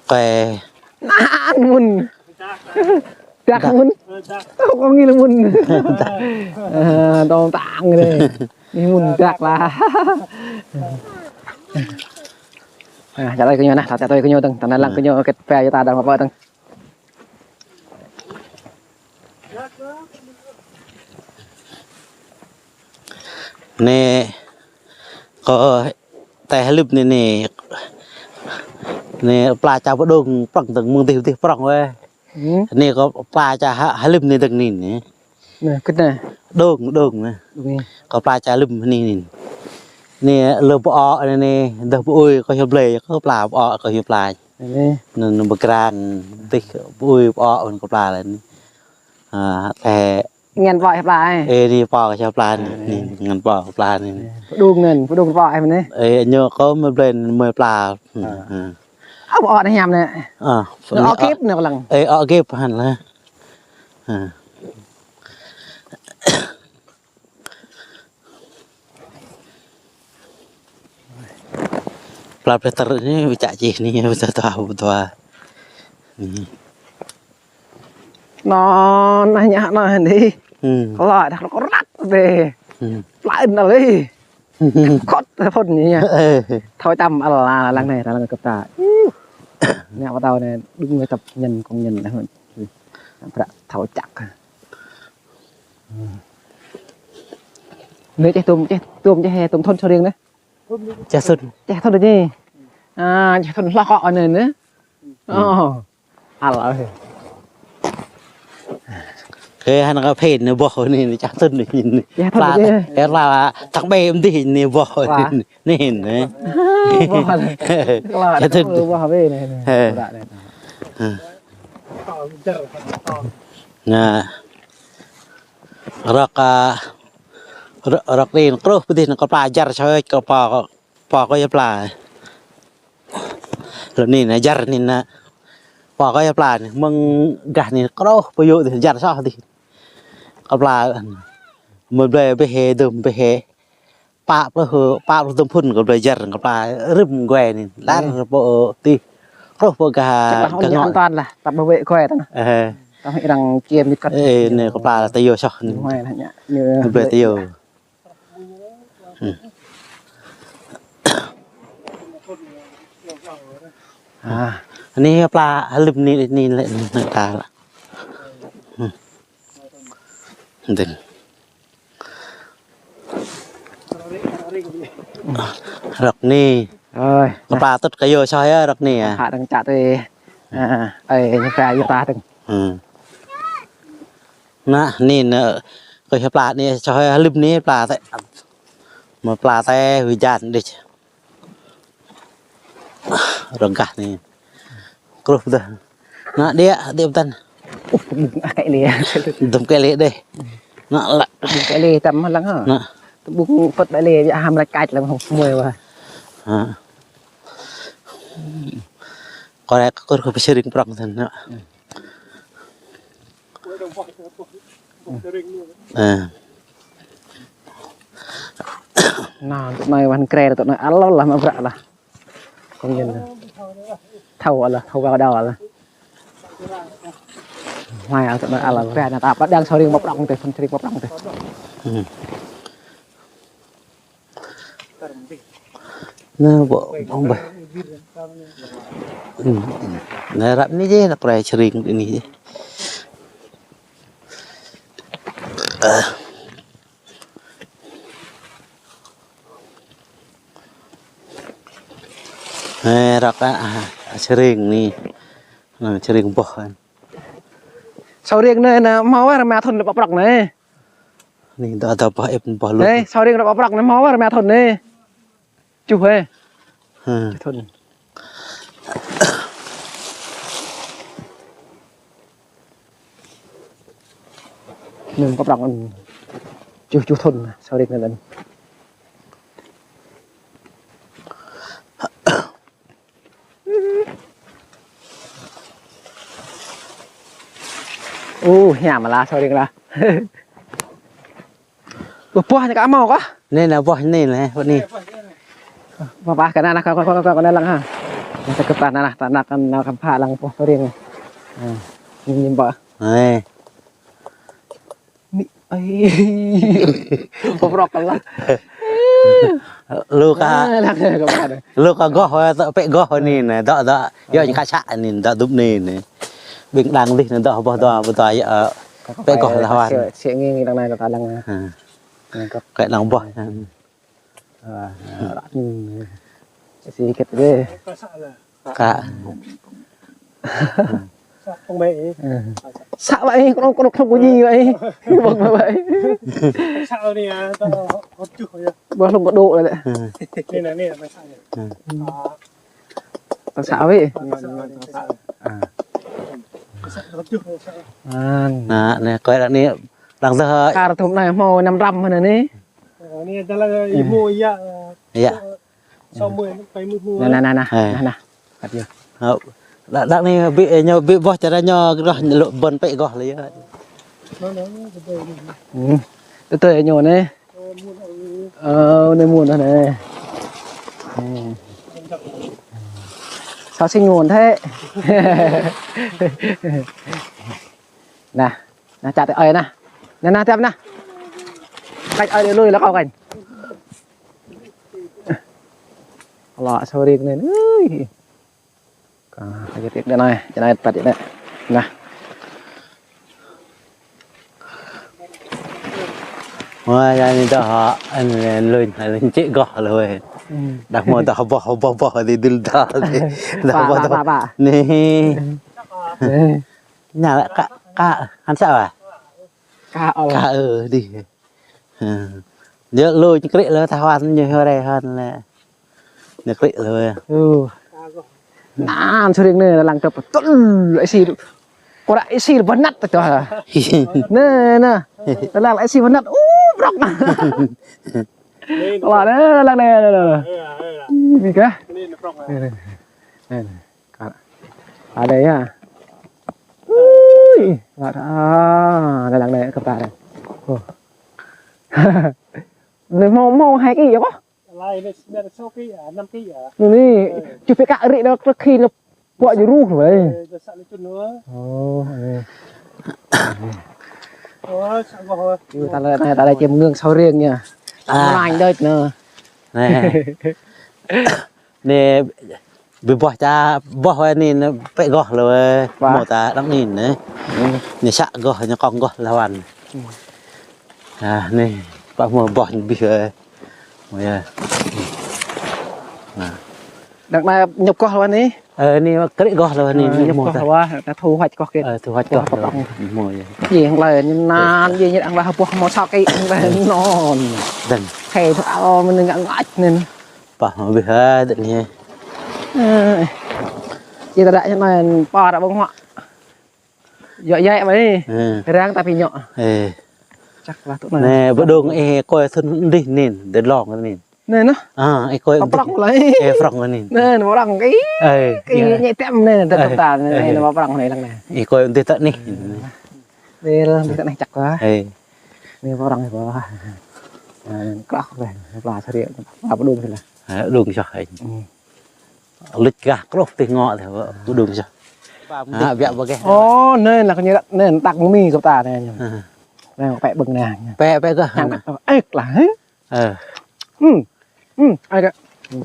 Kơi. Nah, mun. Dak mun. Tao kong ngil mun. Ơ, tong tang dih. Anai mun dak lah. Nah, čar ơi kơ ñu nah, čar ơi kơ ñu tơ̆ng, tơ̆ng lăng kơ ñu kĕt pe ta đang apa tơ̆ng. Anai, kơ tơlơi hơlip anai, anai. Anai pla čar pơđông prŏng tơ̆ng mơ̆ng dih dih prŏng weh. Hmm. Anai kơ pla čar ha-, hơlip anai tơ̆ng anai. Anai, kĕt anai. Đông, đông anai. Đông anai. Kơ pla čar hơlip anai anai. Anai lơ pơ-ŏ anai anai, dah pơ-ui kơ hyu blơi, kơ pla pơ-ŏ kơ hyu pla. Anai. Anai, anai pơkran, dih pơ-ui pơ-ŏ kơ pla lĕ anai. Ơ, tơlơi Ngăn pô pla ai. Ơ, anai pô kơ pla anai. Anai, ngăn pô pla anai. Pơđông anai, pơđông pô ai anai. Ơ, ñu kơ mơi blơi mơi pla. Ơ. Ơ. Ơ, pô anai hiam anai. Ơ, anai ŏ kip anai kơ lăng. Ơ, ŏ kip hăn lah. Ơ. Pla plêh tơr anai, ƀu čă čih anai, ƀu taih, ƀu taih. Anai. Anŭn, anai ñu anŭn dih. Hmm. Kơ lŏ dah kơ răk dih. Hmm. Lain anŭn lĕ. Khŏt phŭn ñu. Ơ. Thâo čăm ala lăng anai, lăng kơ ta. Ih. Anai pơtao anai, đŭng anai tăp ñăn kông ñăn anai. Ƀrăk thâo čăk. Anai čeh tôm, čeh tôm, čeh tôm thŭn Sô Riêng anai. Čeh thŭn. Čeh thŭn anai. Ơ, čeh thŭn hloh kơ anai anai. Ơ. Al ơi. Kơ hăn kơ phên anai boh anai, anai čeh thŭn anai. Čeh thŭn pla anai. Kơ pla thang ƀĕ mơ̆ng dih anai boh. Wah. Anai, anai. Boh anai. Kơ pla čeh thŭn. Boh weh anai, anai. Ơ. Ƀrăk anai. Ơ. Anai. Rơ̆k, ơ, rơ̆k, rơ̆k anai kruh pơ dih anai kơ pla jar soi kơ pô, pô kơ yua pla. Lơ̆m anai anai jar anai anai. Pô kơ yua pla anai, mơ̆ng gah anai kruh pơ yua dih jar soh dih. Kơ pla, mơi blơi ƀĕ hĕ, dơ̆m ƀĕ hĕ. Pă pluh, pă pluh dơ̆m phŭn kơ blơi jar, kơ pla rĭm gue anai. Lar pơ dih. Kruh pơ gah, gah ngŏ. An toàn lah, ta bảo vệ gue ta anai. Ơ. Ta hĭ arăng kiêm mĭt kơ̆t. Ơ, anai kơ pla ta yua soh anai. Ñu hoai lah ñu. Ñu blơi ta yua. Hmm. Ơ. Anai pla hơlip anai, anai lĕ, anai ta lah. Hmm. Dơ̆ng. Rơ̆k anai. Ơi, kơ pla tŭt kơ yua soh yơh rơ̆k anai ah. Hă đang čă tui. Ơ, ơi, ñu kơ yua ta dơ̆ng. Hmm. Anai, anai, anai, kơ yua pla anai, soh yơh hơlip anai pla tĕ. Mă pla tĕ hujan dih. Rơ̆k gah anai. Kruh ƀơdah. Anai, đĭ, đĭ pơtăn. Ơ, tơƀung kĕ lĕ. Dơ̆m kĕ lĕ dih. Anai, lă. Tơƀung kĕ lĕ tăm lăng hă? Anai. Tơƀung pơ̆t ƀai lĕ, biă ham lĕ kač lăng hŏ mơi wah. Hă. Kơ ră kơ kruh kơ pơsering prŏng tăn, anai. Ơ. Anai, tui anai wăn krê, tui anai alô lah, mă ƀrăk lah. Kông ñăn. Thâo lah, thâo gao đao lah. Mai al tui anai al krê, anai ta pă đang Sô Riêng pơprŏng tĕ, Sô Riêng pơprŏng tĕ. Hmm. Anai, ƀô̆, ƀơ̆ng ƀơ̆. Hmm. Anai, răp anai jĕ, răp rai Sô Riêng anai jĕ. Ơ. Anai, răp, a, a, Sô Riêng anai. Anai, Sô Riêng boh. Sô Riêng anai, anai, hmâo wơr mă thŭn lĕ pơprŏng anai. Anai, dŏ, dŏ boh ĕp boh lŭt. Anai, Sô Riêng lĕ pơprŏng anai, hmâo wơr mă thŭn anai. Čuh, ơ. Hă. Čuh thŭn. Anŭn kơ prŏng anŭn. Čuh čuh thŭn, sorry anŭn. Ơ, hiam lah, sorry lah. Ơ, buah anai kơ hmâo kah? Anai, anai buah anai, anai, buah anai. Pơpă kơ anai, anai, kơ, kơ, kơ, kơ anai lăng ha. Anai kơ ta anai, anai, ta anai kơ, anai kơ pha lăng buah sorry anai. Ha, anai, anai buah. Anai. Anai, ai. Pơprŏk lah. Lu kơ, ah, lăng kơ pha anai. Lu kơ goh, tơ pĕ goh anai, anai, dŏ, dŏ. Yua ñu kơ săk anai, dŏ dŭp anai, anai. Ƀing đang lih anai dŏ boh dua, boh dua yơh, ơ, pĕ goh lah wan. Sĕ, sĕ nging nging đang anai ta lăng. Ha. Anai kơ. Kơ đang boh. Ơ, ơ, ơ. Sĭt kĕt dih. Kơ. Săk pơmĕ. Ơ. Săk lăi, kơnuk, kơnuk, kơnuk bunyi lăi. Bơ̆ng lăi. Săk anai, ơ, tơ hŏt čuh yơh. Bơ̆ng lŏng kơdŏ lăi. Ơ. Anai, anai, anai, săk anai. Ơ. Ơ. Tơ săk wĕ. Ơ. Anŭn. Anai, anai, kơ đang anai, đang tơ. Kar thŭm anai hmâo năm trăm anai anai. Ơ, anai tơ lăng, ơ, ih hmâo yă, ơ, yă. Sô mơi, pơi mơi hmâo. Anai, anai, anai, anai. Ơ. Anai, anai. Hă. Đang, đang anai ƀing, ơ, ñu ƀing boh čar ñu goh, lŏ ƀơ̆n pĕ goh lĕ yơh. Anai, anai, anai. Ơ. Tơ tơ ñu anai. Ơ, anai mŭn anai. Ơ. Sao xinh mŭn thế? Anai, anai čăt ơi anai. Anai, anai, tep anai. Kăč ơi lui lăk kâo kăč. Lăk sorry anai. Ui. Kơ, kơ tiết anai, anai, tăt anai. Anai. Ơ, anai dŏ, anai lui, anai lui čĕ goh lui. Ơ. Đang hmâo dŏ boh, boh, boh, dĭ dĭl dŏ, dĭ. Dŏ boh, dŏ. Pă, pă, pă. Anai. Ơ. Anai lăi kơ, kơ, hăn săk wa? Kơ, ơ. Kơ, ơ, dĭ. Ơ. Yơh, lu ñu krĭ lu tah wan ñu hơ rê hăn lĕ. Ñu krĭ lu. Ơ. Anŭn sorry anai lăng tơ pơtŭl isi. Kơ ră isi bơnăt tơ čô. Anai, anai. Lăng isi bơnăt. Ơ, prŏk. Lăng anai, lăng anai, lăng anai. Ih, ƀing kah. Anai, anai. Anai, anai. Kar. Ada ya. Ui, ada. Anai lăng anai kơ ta anai. Ơ. Anai hmâo, hmâo hai ký yơh kơ? Lai anai, anai sô ký, ơ, năm ký ơ. Anai, ơ. Čuh pĕ kă rĭ dŏ, kơ khi anai pŏk jơruh wĕ. Ơ, dŏ săk lĕ čun wĕ. Ơ, ơ. Ơ, săk wah wĕ. Ơ, ta lăi anai, ta lăi čiêm ngươn sâu riêng nha. Ơ. Mơnanh đôč anai. Anai. Anai, ƀing boh čar, boh wĕ anai, anai pĕ goh lu wĕ. Wah. Hmâo ta đang anai anai. Ơ. Anai săk goh, anai kông goh lah wan. Ơ. Ơ, anai, pă hmâo boh anai abih wĕ. Hmâo yơh. Ơ. Đang anai ñŭp goh lah wan anai. Ơ, anai krĭ goh lah wan anai, ơ, anai ñŭp hmâo goh ta. Wah, ta thu hoạch goh kĕt. Ơ, thu hoạch goh lah wan. Hmâo yơh. Jing lơi anai anŭn, jing ñu đang lah boh hmâo săk kĕt, đang lơi anŭn. Đang. Kĕt thu ao mơ̆n ngă ngă anai. Pă hmâo abih hă, dŏ anai. Ơ. Ih, ta đăk ñu anai, pă ră ƀơ̆ng huă. Yŏ yă mơi. Ơ. Răng ta pĭ ñŏ. Ơ. Čăk lah tŭ anai. Anai, ƀu dŏng ih kơi thŭn dih anai, dih lŏng anai. Anai anai. Ơ, ih kơi. Pă prŏng lơi. Ơ, prŏng anai. Anai, anai prŏng. Ih, ơ, kơ ih, ih ñĕ tĕm anai, tĕm ta anai, ơ, anai pă prŏng anai lăng anai. Ih kơi dih tơ anai. Anai. Dih, dih tơ anai čăk lah. Ơ. Anai pă prŏng anai pă. Anai, krah anai, pla sari, pla pơdŏng sih lah. Ơ, dŏng sah. Ơ. Luč gah krôh tih ngŏ tih, ƀu dŏng sah. Hă, biă ƀơ̆ng kĕt. Ơ, anai, anai kơ ñu ră, anai, tăk mơ̆ng mi kơ ta anai. Hă. Anai, pĕ ƀơ̆ng anai. Pĕ, pĕ kơ. Čang kơ, ơ, ih lah, hă? Ơ. Hm. Hm, ai kơ. Hm.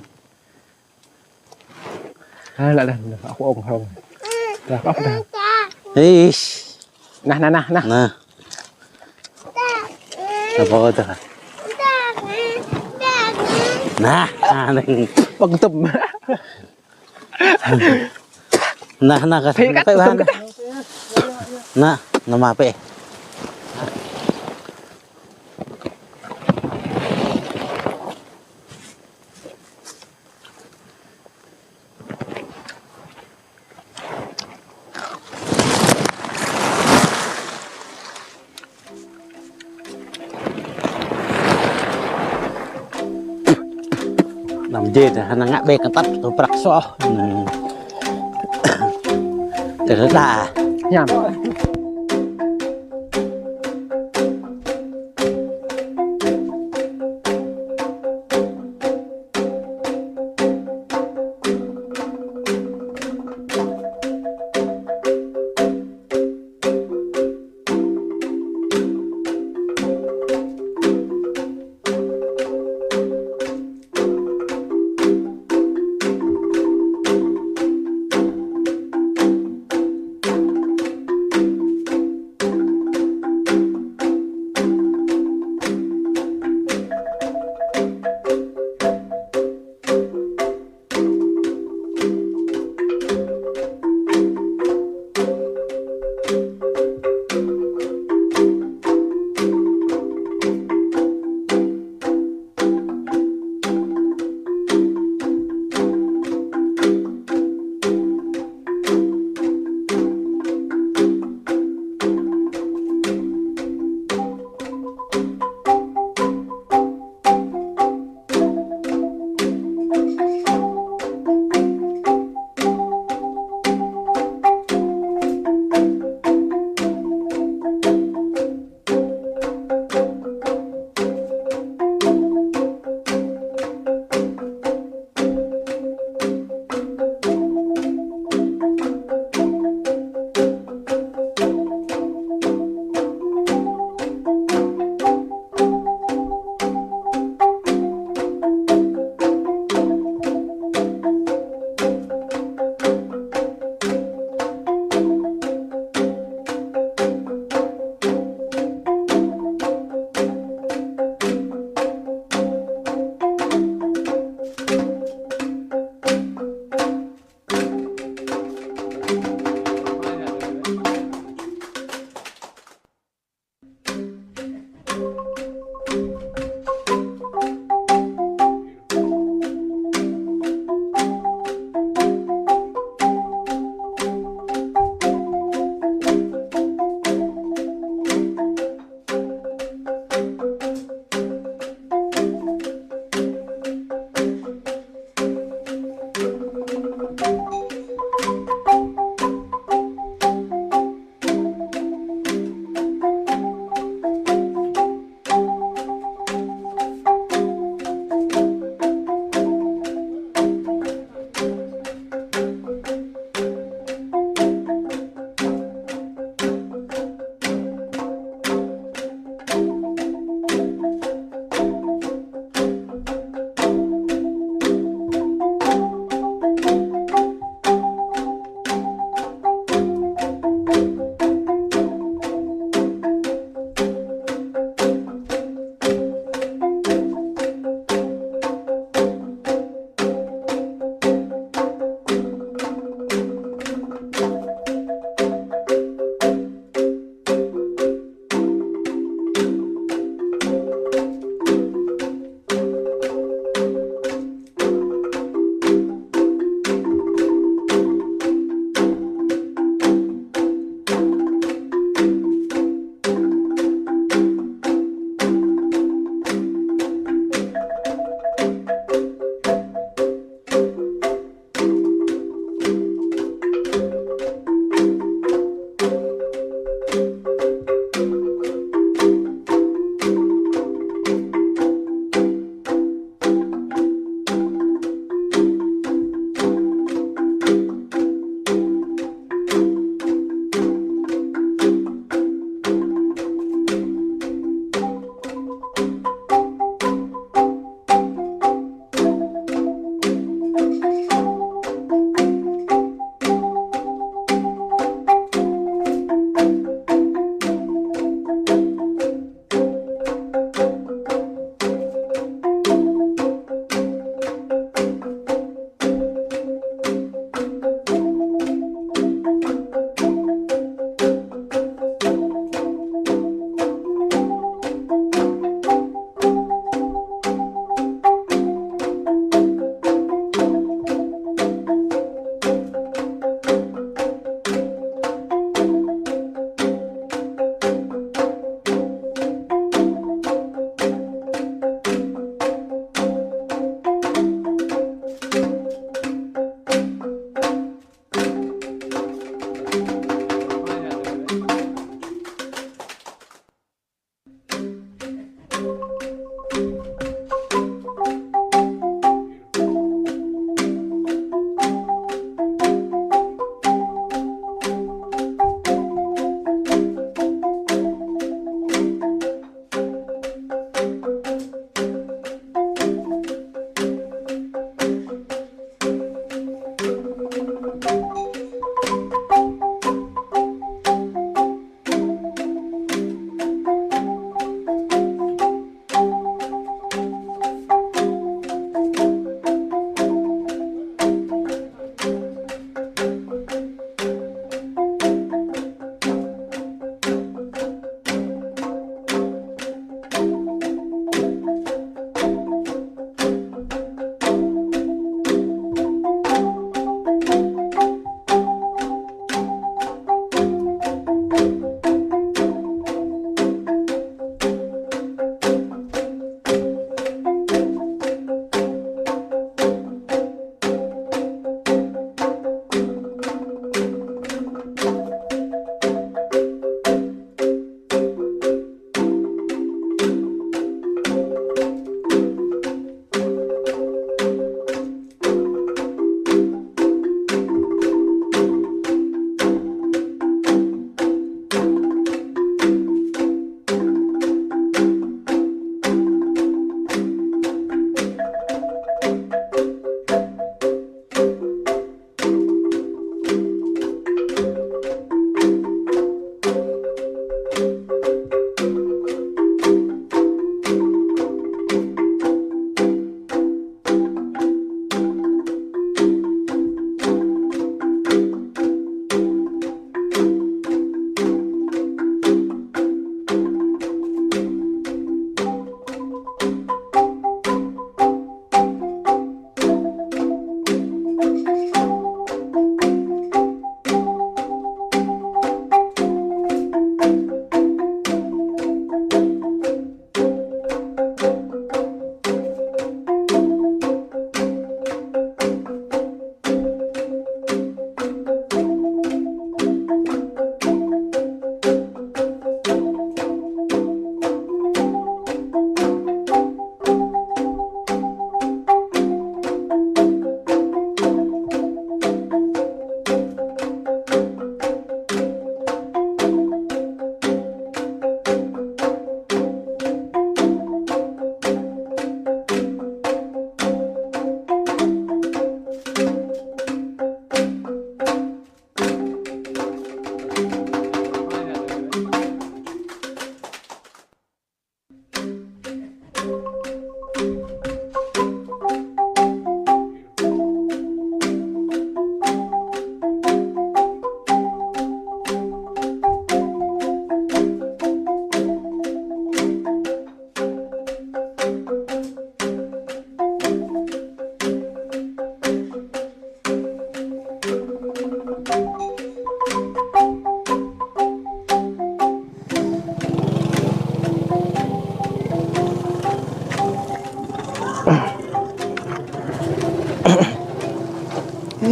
Anai, anai, anai, anai, aku ong, ong. Lah, apa dah? Ih. Nah, nah, nah, nah. Nah. Apa tuh? Nah, nah, nih. Pơgtŭm. Nah, nah, kơ. Pĕ kơ pĕ tŭm wah. Kơ. Nah, nama pĕ? Dê dah, anai ngă ƀĕ kơtăp tơprak soh. Tơdah. Hiam.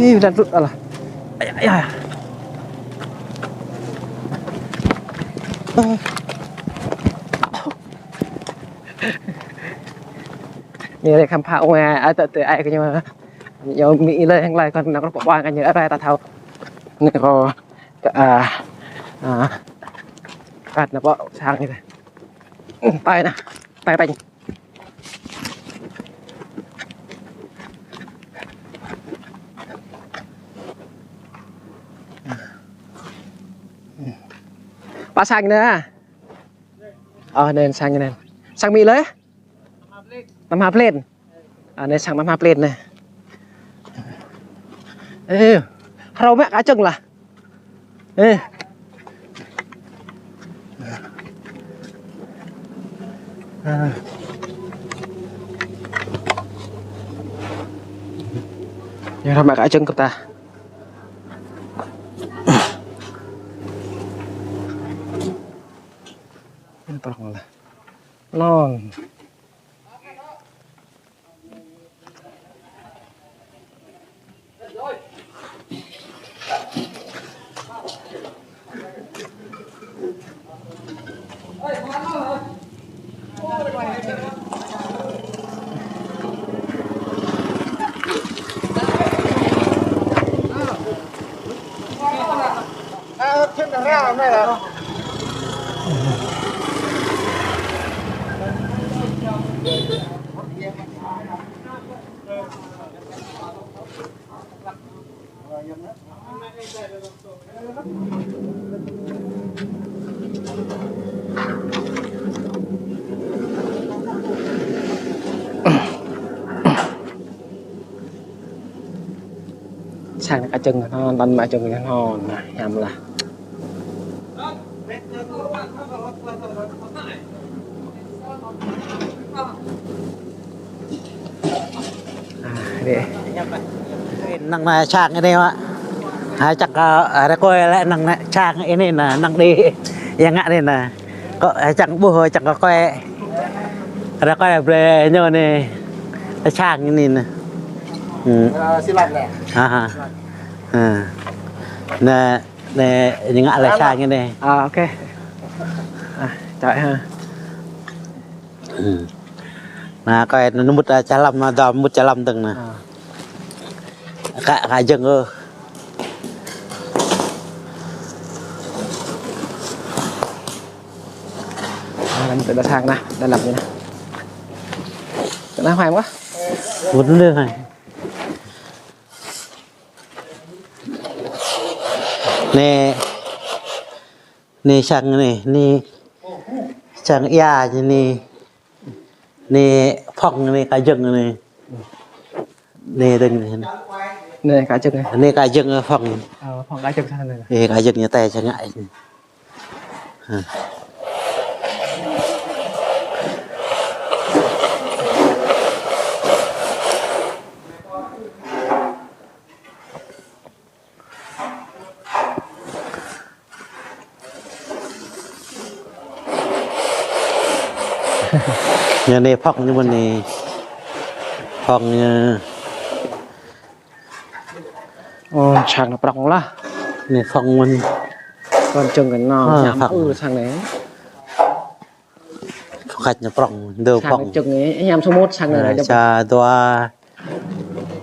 Ih, udah tuh, alah. Ayah, ayah. Ñu rai khám phá ung ai, ai tơ tơ ai kơ ñu. Ñu mĭ lơi hăng lai kơ năk rŏk pơ̆ ƀuang kơ ñu rai ta thâo. Ñu kơ, kơ, a, a, kăt nă pơ̆ sang ñu. Tai nă, tai tañ. Pă sang nă. Ơ, anai sang anai. Sang mĭ lơi? Năm ha plên. Ơ, anai sang năm ha plên anai. Ê, hrâu mă kơ čơ̆ng lah. Ê. Ơ. Ñu hrâu mă kơ čơ̆ng kơ ta. Ini tolong lah. Nong. Sang kơ čơ̆ng hnon, lăn mă čơ̆ng hnon, nă, hiam lah. A, dih. Năng nă sang ini mă. Ha, čang kơ, a, rơkơi lĕ năng nă sang ini nă, năng dih. Yang ngă ini nă. Kơ, a, čang ƀuh, čang kơ rơkơi. Rơkơi brơi ñu anai. Sang ini nă. Hmm. A, silat nè. Ha, ha. Ha. Nă, nă, ñu ngă lĕ sang ini. A, ok. A, čang ha. Hmm. Nă, kơ anai mŭt, a, čơlăm, nă, dŏ mŭt čơlăm dơ̆ng nă. A. Kơ, kơ jơ̆ng ôh. A, lăm tơ đa sang nă, đa lăm ñu nă. Tơ nă hoai mơ̆? Mŭt anai hoai. Anai. Anai sang anai, anai sang ia anai. Anai phŏng anai kơ jơ̆ng anai. Anai dơ̆ng anai. Anai kơ jơ̆ng anai. Anai kơ jơ̆ng anai phŏng. Ơ, phŏng kơ jơ̆ng sang anai. Ê, kơ jơ̆ng ñu tai sang ngă. Ha. Ñu anai phŏng ñu mơ̆n anai. Phŏng ñu. Ơ, sang anai prŏng lah. Anai phŏng mơ̆n. Kơ čơ̆ng kơ anai, ơ, hiam phŏng. Ư, sang anai. Phŏng khač ñu prŏng, dơ phŏng. Sang anai čơ̆ng anai, hiam samơ̆ sang anai. Ơ, dŏ. Sa dua.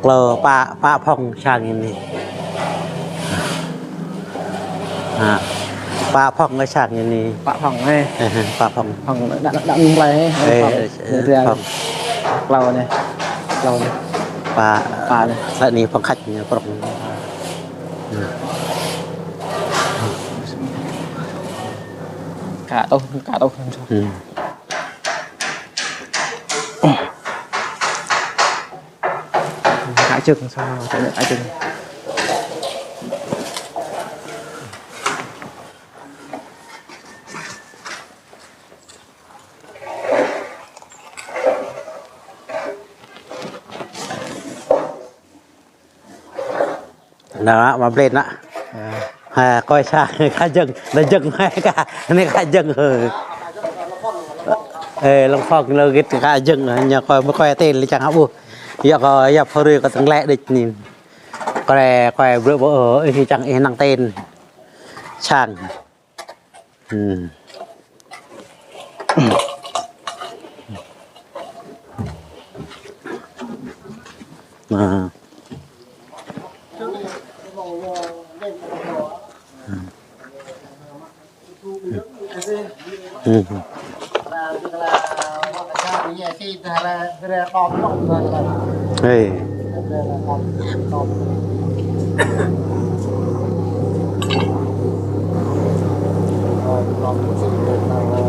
Klâo pă, pă phŏng sang anai. Ha. Pă phŏng kơ sang anai. Pă phŏng anai. Ơ, pă phŏng. Phŏng đă, đă, đă mơ̆ng plei anai. Ơ, phŏng. Ơ, anai, klâo anai. Klâo anai. Pă. Pă anai. Sa anai phŏng khač ñu prŏng. Kă tŏh, kă tŏh. Hmm. Kă čơ̆ng, sa, kă čơ̆ng. Anai, mă blen anai. Ơ. Ha, kơi sang, kơ jơ̆ng, anai jơ̆ng, kơ, anai kơ jơ̆ng, ơ. Ơ, lŏng phŏng, lŏng git kơ jơ̆ng, ñu kơi, mă kơi tơl, lĕ čang hơbŭ. Yua kơ, yua phơrui kơ tơlơi đĭč anai. Kơi, kơi brơi ƀu, ơ, ih čang ih năng tơl. Sang. Hmm. Nah. Hmm. Ê.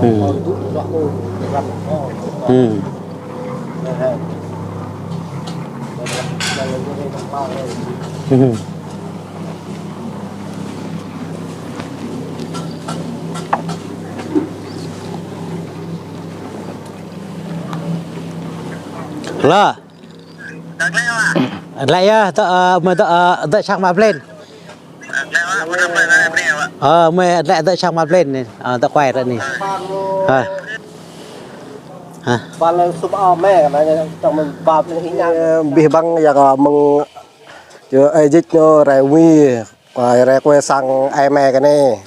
Hmm. Hmm. Hmm. Lơ. Lĕ yơh, tơ, ơ, mơi tơ, ơ, tơ sang mă blen. Ơ, mơi lĕ tơ sang mă blen anai. Ơ, tơ kuai tơ anai. Hă. Hă. Bih băng yua kơ mơ̆ng Čơ ơi jĭč ñu rai mi, kơ rai kơ sang ơi mơi kơ anai,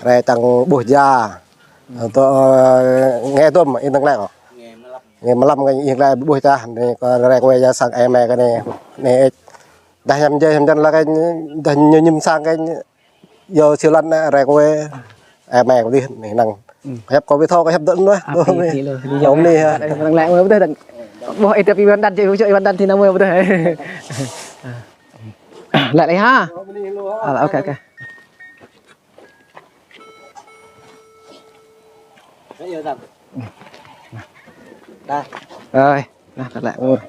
rai tăng ƀuh ja. Tơ, ơ, nge tôm, in tăng lĕ. Nge mlam kơ in lĕ ƀuh ja, anai kơ rai kơ ja sang ơi mơi kơ anai. Anai, dah hiam jai hiam jăn lă kơ, dah ñu ñim sang kơ, yua siu lăn anai, rai kơ ơi mơi kơ dih, anai năng. Hmm. Hiăp kơ ƀu thâo, kơ hiăp dơ̆ng anai. Ơ, anai, hă. Tăng lĕ, mơi ƀu dih, tăng. Ƀuh, ih, tapi Iwan Dan, čê, čê Iwan Dan, tui anai mơi ƀu dih. Lĕ lĕ hă? Ơ, lĕ, ôkê, ôkê. Ơi, nah, lĕ, ur.